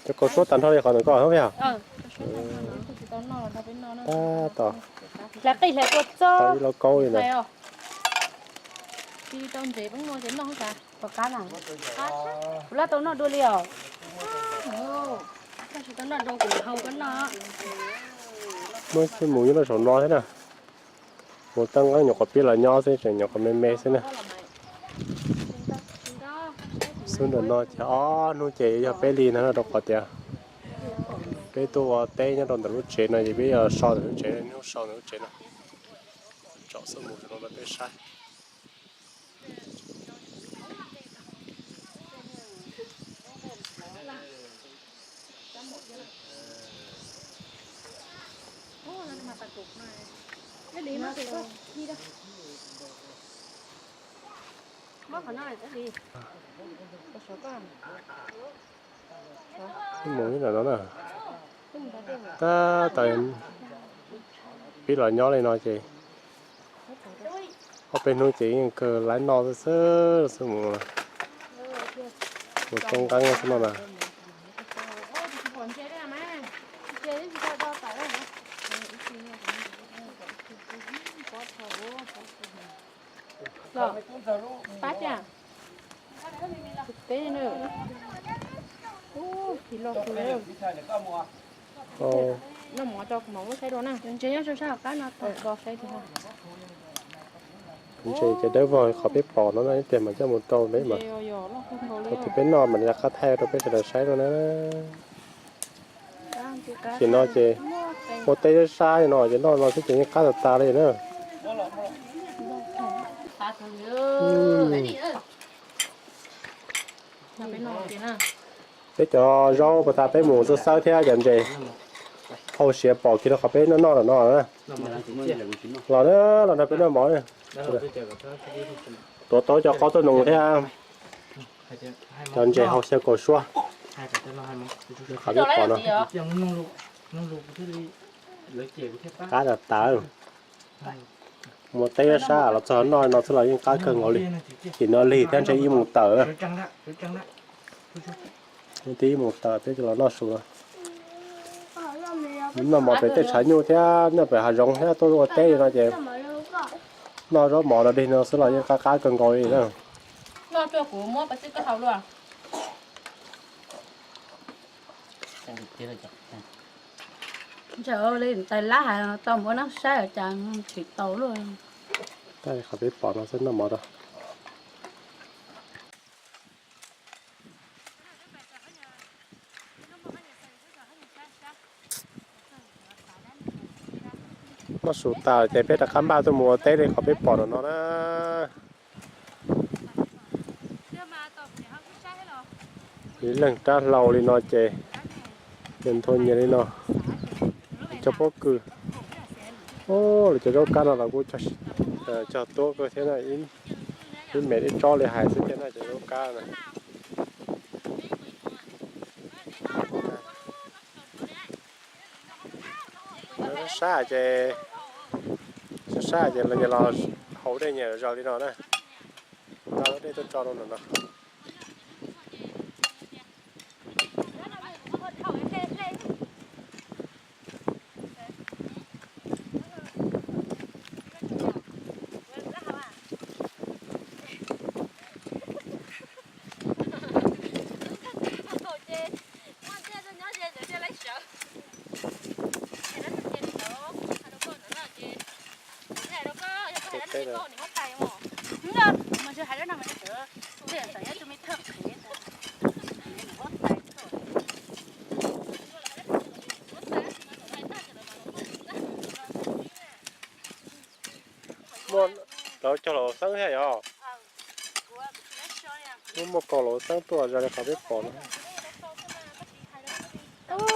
Cov kaus suab tag nrho li qhov ntawm koj yog? Tab tom, hlais qij hlais kua txob, ib lauj kaub li ntawd. Tsis tau ntses peb muaj ces noj xwb. Tom qab na, kuv lab tau noj dua li os. Koj tsis tau noj dua kuv hau koj noj. Muab xwb mus nyob rau saum no thiab na. Mus toob qeeb nyuam qhuav pib los nyob xwb, tseem nyuam qhuav me me xwb na. Xub ntawm no ces ob hnub ces yog peb li no rau qhov tias peb tuaj ua teb nyob rau ntawm lub tsev no ces peb yuav so ntawm lub tsev, hnub so ntawm lub tsev no. Tsom xub mus rau no rau peb saib. Mus ib yam no na. Tab tom pib los nyob li no ces ob peb hnub ces yeej kawg laib noj xwb xwb, mus, mus toob qeeb xwb no na. Los, pab tiag. Tus teb na. Ub, phim los kawg. Noj mov tso kuv mam muab saib dua na. Ntses nyob rau sab hauv qab no tag, do saib kiag. Ntses ces dawb vog qhov peb pom no na, ib pliag mam coj mus rau peb mas, thaum twg peb noj mam li rov qab thaij rau peb sawv daws saib no na. Ces no ces ua teb sab sab li no ces noj no xwb ces yeej qab tas tas li na. Peb cov zaub pas tas peb mus xawb xawb thiab cov ntses hau siav pom kiag rau qhov peb noj noj los no na. Los na, los nrog peb noj mov na. Tuav tau cov qaub tuaj noos thiab cov ntses hau xyaw kaus suab. Qhov peb pom no qab tas tas. Mus teb sab los txog noj no xwb los yeej qab kawg nkaus li. Tim no lig thiab ntshe ib moos tawm. Twb ib moos tawm peb los noj su. Noj mov pem tej tshav nyuj thiab noj pem hav zoov thiab tuaj ua teb li no ces noj zaub mov no dig no xwb los yeej qab qab kawg nkaus li na. Ntshe li tais lab hais tau mus ua neeb saib cas tsis tau luaj. Qhov peb pom no xwb noj mov rau. Noj su tas ces peb rov qab npaj tuaj mus ua teb li qhov peb pom no no na. Ib leeg rab hlau li no ces nyias nthua nyias li no. Cov pob kws, lawv cov zaub kab no los kuj cog tuab kawg thiab na, ib me ib tsob li hais xwb thiab na cov zaub kab na. Sab ces, sab ces los haus dej nyiam zaws li no na. Tau dej tuaj tso rau no no. Muaj lawv cog los xeeb thiab yog? Muaj muaj kaus los xeeb tuaj zoo li qhov peb pom no.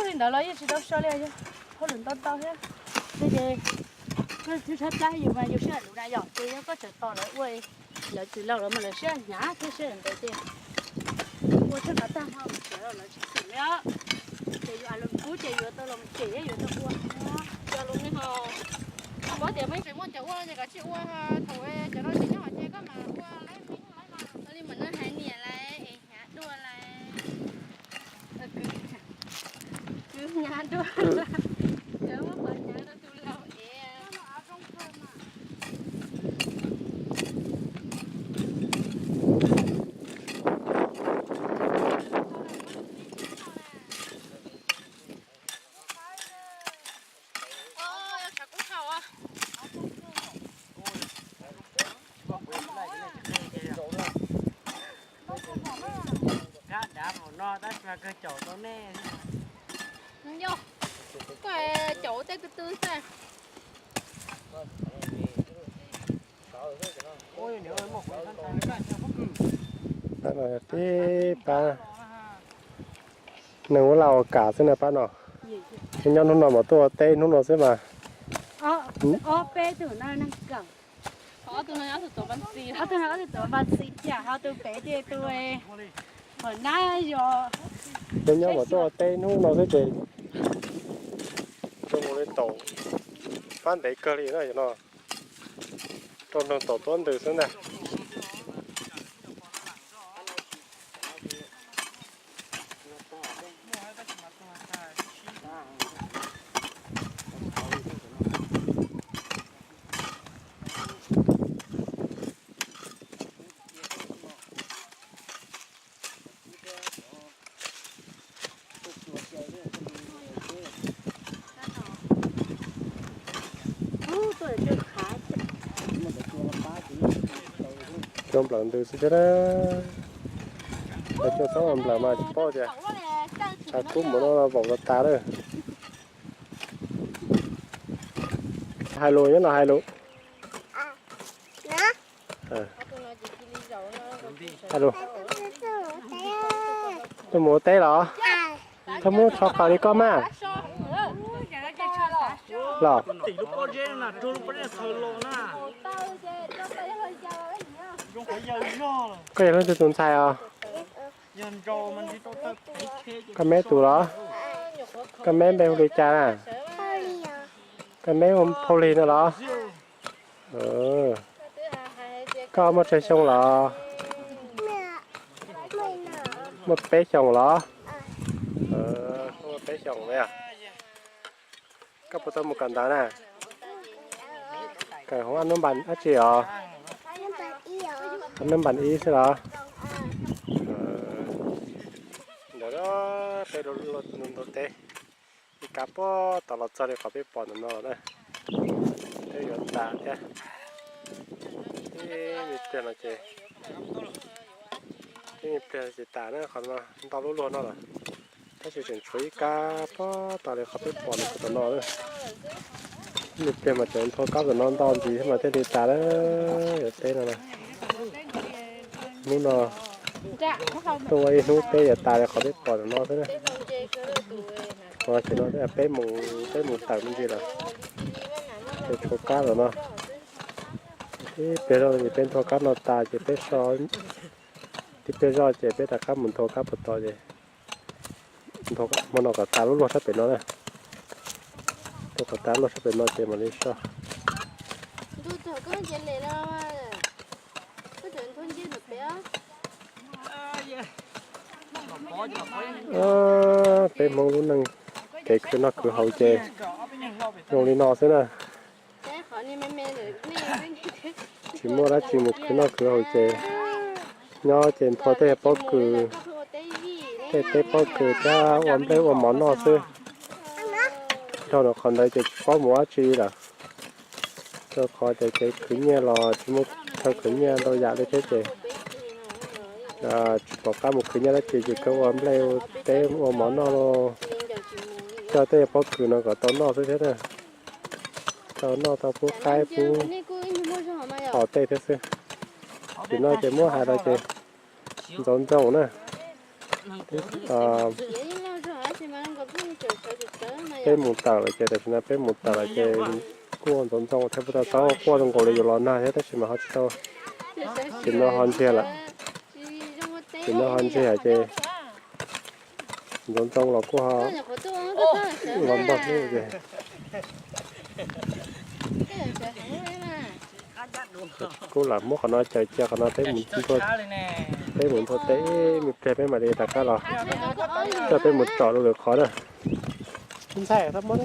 Li ntawd los yeej tsis tau so li, hauj lwm ntau ntau thiab. Ces koj tshab plab yus mas yus sij hawm lus na yom, ces yog koj tseem tos lawv ua, lawv tsis laus lawv mas lawv sij hawm hnyav thiab sij hawm ntawd ces ua txog qhov tag ho mus tsev los lawv tsis xwm li. Ces yus a los kub ces yuav tau los cem thiab yuav tau ua. Cov lus ne ho, koj paub tias muaj ib tsev muaj cov ua ces koj tsis ua, thaum cov no tsis nyob hauv ces koj mam ua li mas no hais niam lawv es hnyav dua lawm. Kwv hnyav dua, cov muab qhov hnyav rau tus laus es. Kab dav mom no tab sis mas kawg caum tau nej. Yog, koj caum tej twg twg xwb. Tib pab neeg ua laj ua kam xwb na pab no. Nyob hnub no mas tuaj ua teb hnub no xwb mas. Ob peb tug no neeg kawm. Ob tug no ob tug tuav npas txis, ob tug no ob tug tuav npas txis cas ho tus pem ces tus nab yog. Nyob nyob mas tuaj ua teb hnub no xwb ces zoo li taum fab ntev kawg li na yog no. Rau nroog taum tuab ntws xwb ntag. Cua nplawm ntws xwb thiab na. Cua txhob nplawm mas tsis paub tias tshav kub mus no vaum tas tas lawm. Hais lus nyob no hais lus. Hais lus. Tuaj mus ua teb los? Txhob muab tsho qaws li koj mas. Los? Koj yog leej twg tus ntxhais os? Koj meb tus los? Koj meb npe hu li cas na? Koj meb hu Phau Lig no los? Koj muaj tsawg xyoo los? Muaj peb xyoos los? Koj muaj peb xyoos os. Koj puas tau mus kawm ntawv na? Kawm hauv hnub npa dab tsi os? Hnub npa ib xwb los? Ntawd peb luaj ntau teb, ib kab puag tom los txog li qhov peb pom ntawm no na. Peb yuav tas thiab. Ib me pliag no ces, ib me pliag ces tas na, qhov no ntau lub luag no lawm. Tab sis tseem tshuav ib kab puag tom li qhov peb pom ntawm no na. Ib me pliag mas tseem nthua kab tom no ntau ntxiv thiab mas thiaj li tas lawm. Yuav teb no na. Hnub no tuaj ua ib hnub teb yuav tas li qhov peb pom ntawm no xwb na. Qhov no peb mus, peb mus tawm me ntsis lawm. Ces tshuav kab tom no. Tib pliag zoj ces peb nthua kab no tas ces peb so, tib pliag zoj ces peb rov qab mus nthua kab puag tom ces hmo no kom tas lub luag sab pem no na. Nthua kom tas lub luag sab pem no ces mam li so. Peb Hmoob lub neej kev khwv noj khwv haus ces zoo li no xwb na. Tsis muaj dab tsi mus khwv noj khwv haus ces nyob ces nthua tej pob kws, tej teb pob kws thiab ua nplej ua mov noj xwb. Dhau ntawm qhov ntawd ces tsis paub mus dab tsi lawm. Rau qhov tias kev khwv nyiaj los tsis muaj Tau khwv nyiaj ntau yam li thiab ces tsis pom qab mus khwv nyiaj dab tsi ces kawg ua nplej ua teb ua mov noj los coj tej pob kws no kom tau noj xwb thiab na. Tau noj tau pub qaib pub qos tej thiab xwb. Tim no ces muab hais los ces ntxoov ntxoo na. Peb mus tawm lawm ces tam sim no peb mus tawm lawm ces kuj ntxoov ntxoo thiab, puas tau txhob quaj zoo nkaus li yuav los nag thiab tab sis mas ho tsis tau. Tim no ho ntsiag lawm. Tim no ho ntsiag ces ntxoov ntxoo los kuj ho los npog hnub ces kuj lam muab qhov no caws cia, qhov no peb mus nthua teb ib me pliag peb mam li rov qab los coj peb mus tsom rau lwm qhov na. Ntxhais, txhob muab.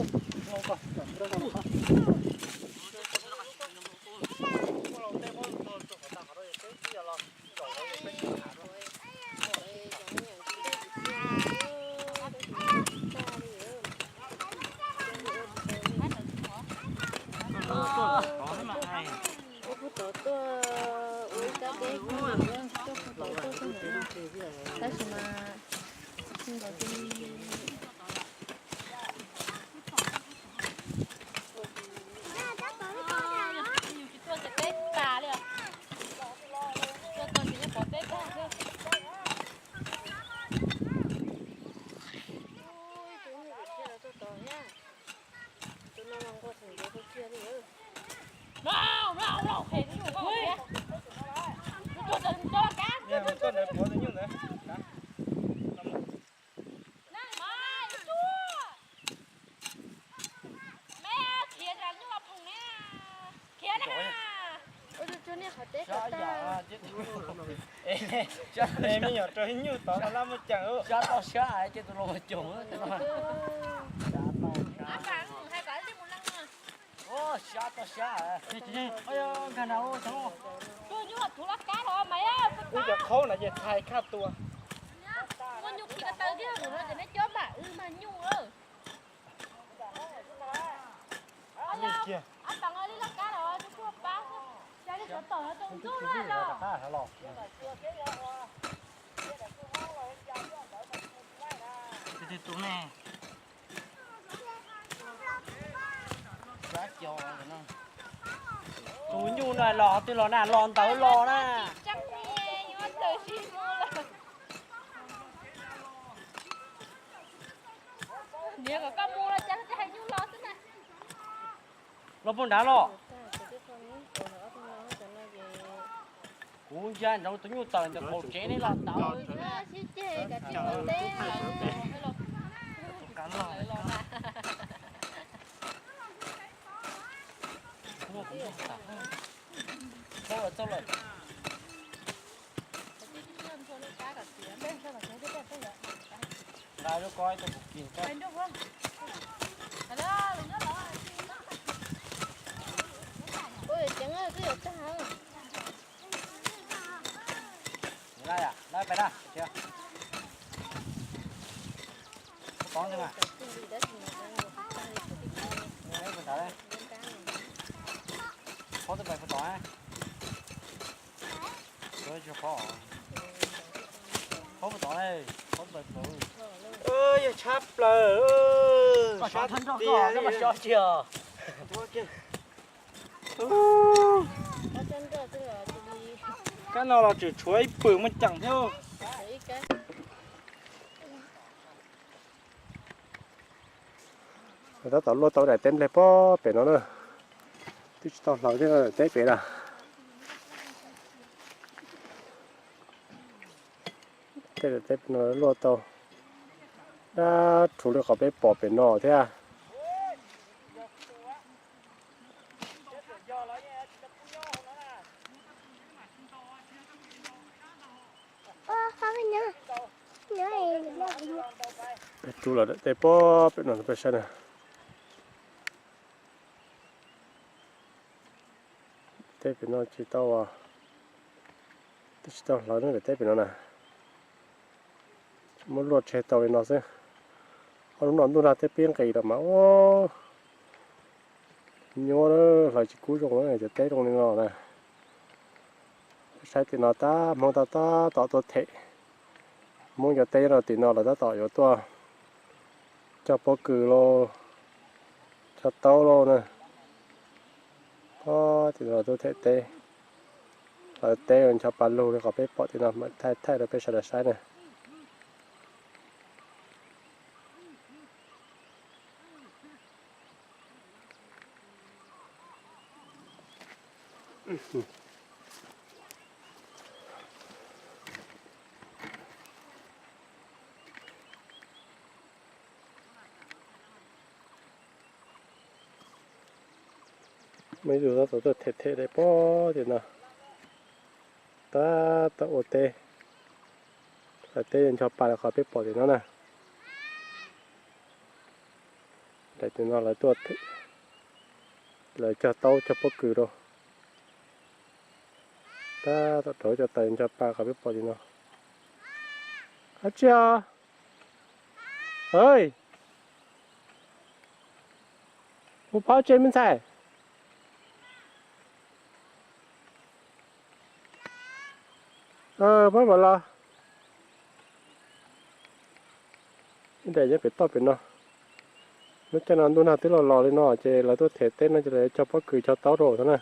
Ua puag tod tuaj, ua ib kab deb, tuaj puag tod tuaj txog ntawm no. Tab sis mas nkaus li yus tsis tuaj ces peb tas li os. Tuaj txog ces yeej pom peb tag xwb. Me nyuam raug ib nyuj tod mas laj muaj ceem. Sab toj sab ces tus los mus coog. Sab toj sab. Tus nyuj tus laj kab los mas wb cov qhaub na ces txhais khaj tua. Muaj nyuj khi ko taw thiab, tus no ces neb cob npam wb mag nyuj. Ab, pam li laj kab los kuj pab xwb, xyov li sawv tom no tau ntxub lawm los. Tus nyuj no los twg los na, los ntawd los na. Niam kom koj mus los cas koj hais nyuj los xwb na. Los puag nrad los. Kuv ntsia nrov tus nyuj tawm ntawm qaum tsev ne los tau. Yog tshab plaws, sab tiag. Kab no los tseem tshuav ib pwm muaj ceem thiab. Tab tom luaj tau daim teb nplej pob pem no na. Twb tsis tau hlawv thiab teb pem na. Tej daim teb no luaj tau dab rhuv li qhov peb pom pem no thiab. Peb rub lawm tej pob pem no peb saib na. Teb pem no tsis tau, twb tsis tau hlawv na, teb pem no na. Muab luaj tseg tau li no xwb. Ob hnub no ntuj nag teb pib nqis los mas ua nyuaj, hlawv tsis kub zoo na, cov teb zoo li no na. Saib tim no tab Hmoob tab tom tuaj them. Hmoob cov teb nyob rau tim no lawv tab tom yuav tuaj cog pob kws lauj, cog taub lauj na. Tim no tuaj them teb, lawv teb ncho pa lug li qhov peb pom tim no, thaij thaij rau peb sawv daws saib na. Muaj ib tug tab tom tuaj them them li pob tim no, tab tom ua teb. Lawv teb ncho pa li qhov peb pom tim no na. Daim tim no lawv tuaj, lawv cog taub cog pob kws rau. Tab tom rauv cov taws ncho pa qhov peb pom tim no. Ab tsi os, hu phauj tse me ntxhais. Pab mam los. Ib daim nyob pem toj pem no. Lub caij no ntuj nag twb los los li no ces lawv tuaj them teb no ces lawv cog pob kws cog taub rau xwb na.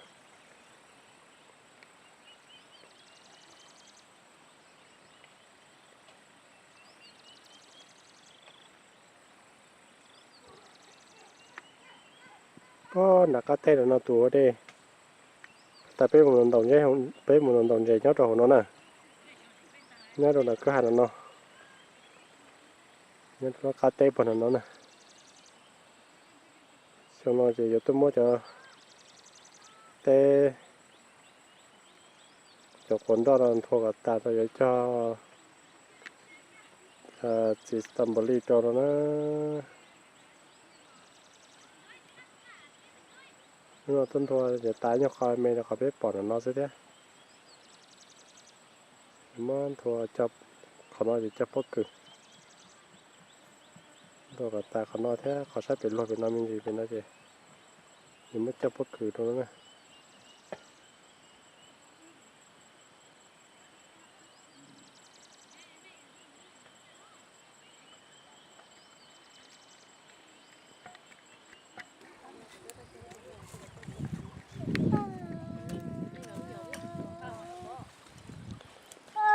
Pob nram qab teb no tus ua dej. Tas peb mus ntaus ntses, peb mus ntaus ntses nyob rau hauv no na. Nyob rau nram kwj ha no no. Nyob rau qab teb puag no no na. Xyoo no ces yuav tuaj muab cov teb, cov quav nroj no nthua kom tas rau yuav cog txiv stambolis rau no na. Hnub no tuaj nthua ces tas nyuag qho me rau qhov peb pom no no xwb thiab. Muab nthua, qhov no ces cog pob kws. Nthua kom tas qhov no thiab qhov sab pem luag pem no me ntsis pem no ces nws muab cog pob kws rau no na.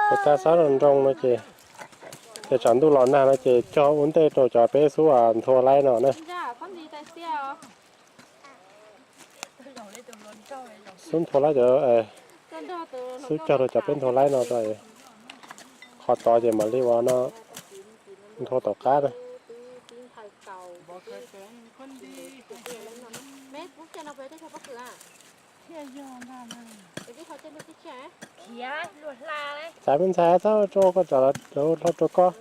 Ua tag sab nroo no ces, ces tsam ntuj los nag no ces cog ua ntej rau cov peb xub nthua laib no na. Xub nthua laib cov, xub cog rau cov peb nthua laib no rau, qhov tod ces mam li ua no nthua tom qab na. Txav me ntxhais txhob tso koj tsam lawv hlo rau koj.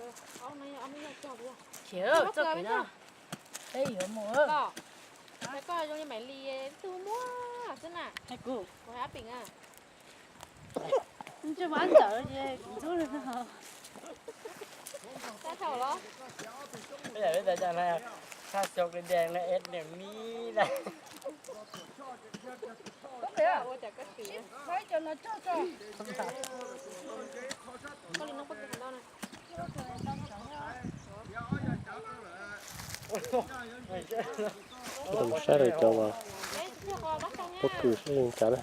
Saib lawv cov pob kws saib zoo cas na.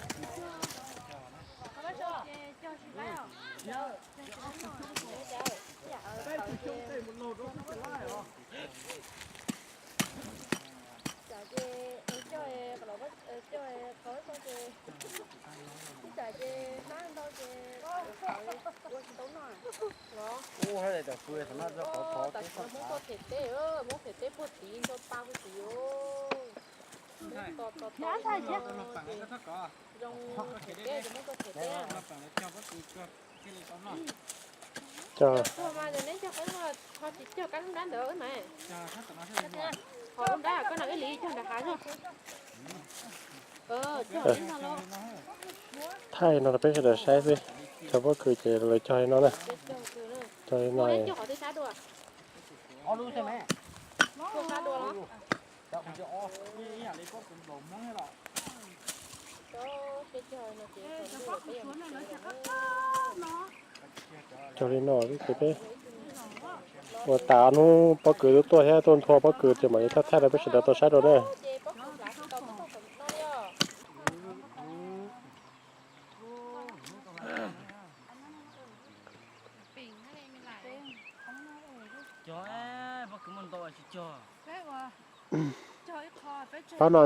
Hmoob tuaj them teb, Hmoob them teb puag tid nrog pab puag tid. Zoo them teb, Hmoob tuaj them teb. Cog tuag mas neb cog qeeb, ho tsis cog kab lub nrab ntawd na. Ho lub nrab koj no ib leeg cog nram hav zog. Thaij no rau peb sawv daws saib xwb. Cog pob kws ces lawv cog li no na. Cog li no. Cog li no ces peb ua tas hnub pob kws tuaj thiab tuaj nthua pob kws ces mam li thaij rau peb sawv daws tau saib rau na. Pab no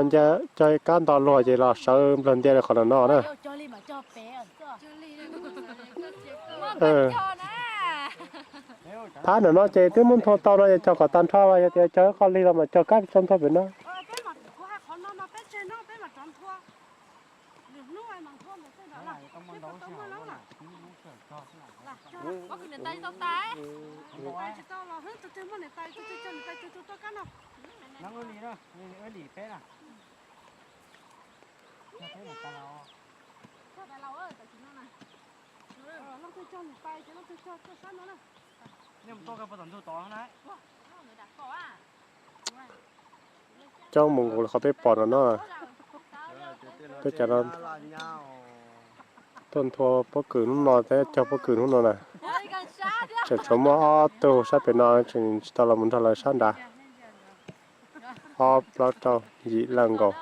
cog kab nto luag ces los sawv nplawg ntia li qhov no no na. Thab ntawm no ces twb muab nthua tau no ces cog kom tag nrho los yog tias cog ib qho lig los mas cog kab tso nthua pem no. Coj mus nkaus li qhov peb pom no no. Peb cov no tuaj nthua pob kws hnub no thiab cog pob kws hnub no na. Tseem tshuav muaj ob tug sab pem no tseem tsis tau los mus nrog lawv sab nrad. Ob plaub rau yim leej nkaus.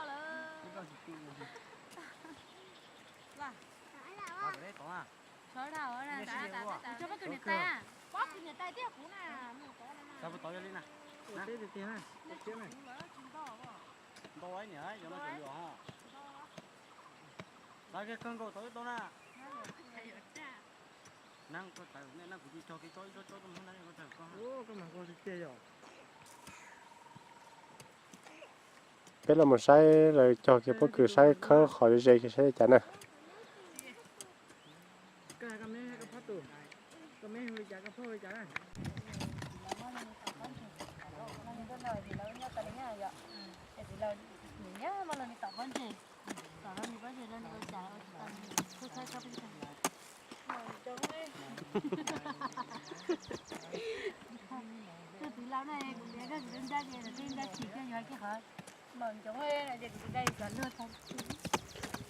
Peb los mus saib lawv cog kiag pob kws saib khawb qhov ze kiag saib li cas na.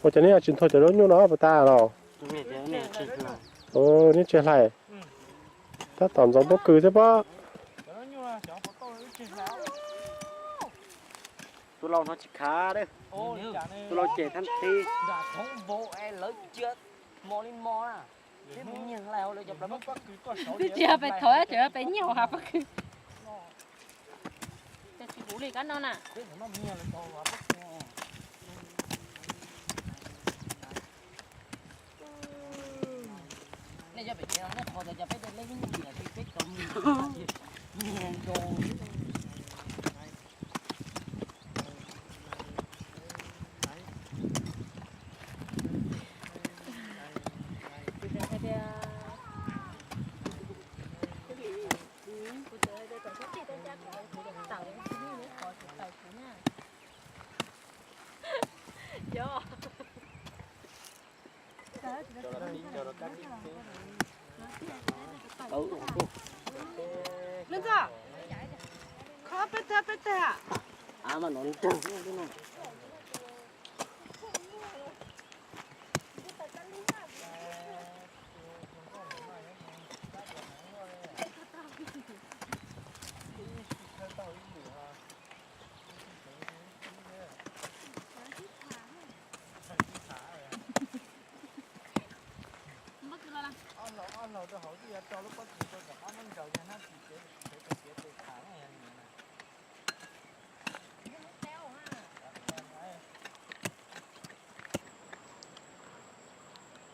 Ua cas neb tsis nthua cov zaub nyuj no puas tas los? Neb tsis hlais. Tab tom ntxoov pob kws thiab pob. Tus laus no tsis khav, tus laus cem thab thib. Twb tsis yog pem thaum tseem yog pem nyiaj hauv hav pob kws. Cov tsis huv li kab no na. Nej cov pem tsev no nej qhov tias cov peb tej leb vib nyiam peb cov nyiag nkaus. Leej txo, kho peb teg peb teg.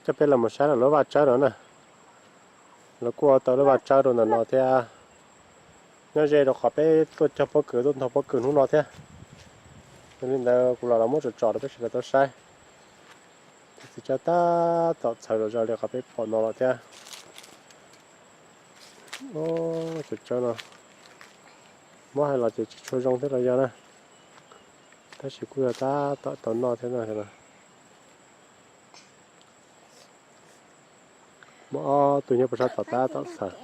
Coj peb los mus saib lawv lub vaj tsawb no na. Lawv kuj ua tau lub vaj tsawb rau ntawm no thiab. Nyob ze rau qhov peb tuaj cog pob kws tuaj ntog pob kws hnub no thiab. Yog li ntawd kuv los los muab tsom tsom rau peb sawv daws tau saib. Tus txiv tsawb tab tom txhawv zom zaws li qhov peb pom no los thiab. Cov tsawb no muab hais los ces tsis tshua zoo thiab los yog na, tab sis kuj yog tab tom tau noj thiab no. Muaj ob tug nyob puag sab tom tab tom txhawv.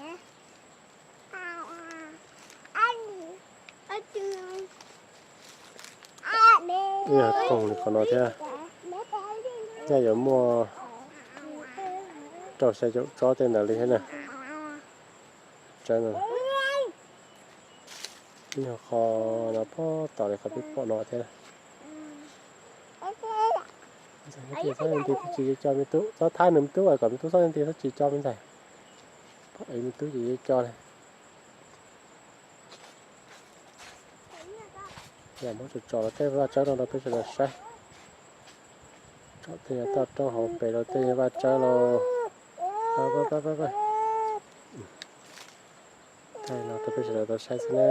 Ib yam thooj li qhov no thiab, nyaj yuav muaj rau xya caum tsob tej ntawd li thiab na. Tsawb no, ib nyuag qho no pog tom li qhov peb pom no thiab. Txhob nti txhob tsis co me tub, txhob thab nws me tub, kom me tub txhob nti txhob tsis co me ntxhais. Pom me tub ces co li. Yog muab tso tso los tej vaj tsawb no rau peb sawv daws saib. Tsom tej nyuag toj roob hauv pes rau tej nyuag vaj tsawb los. Thaij no rau peb sawv daws tau saib xwb na.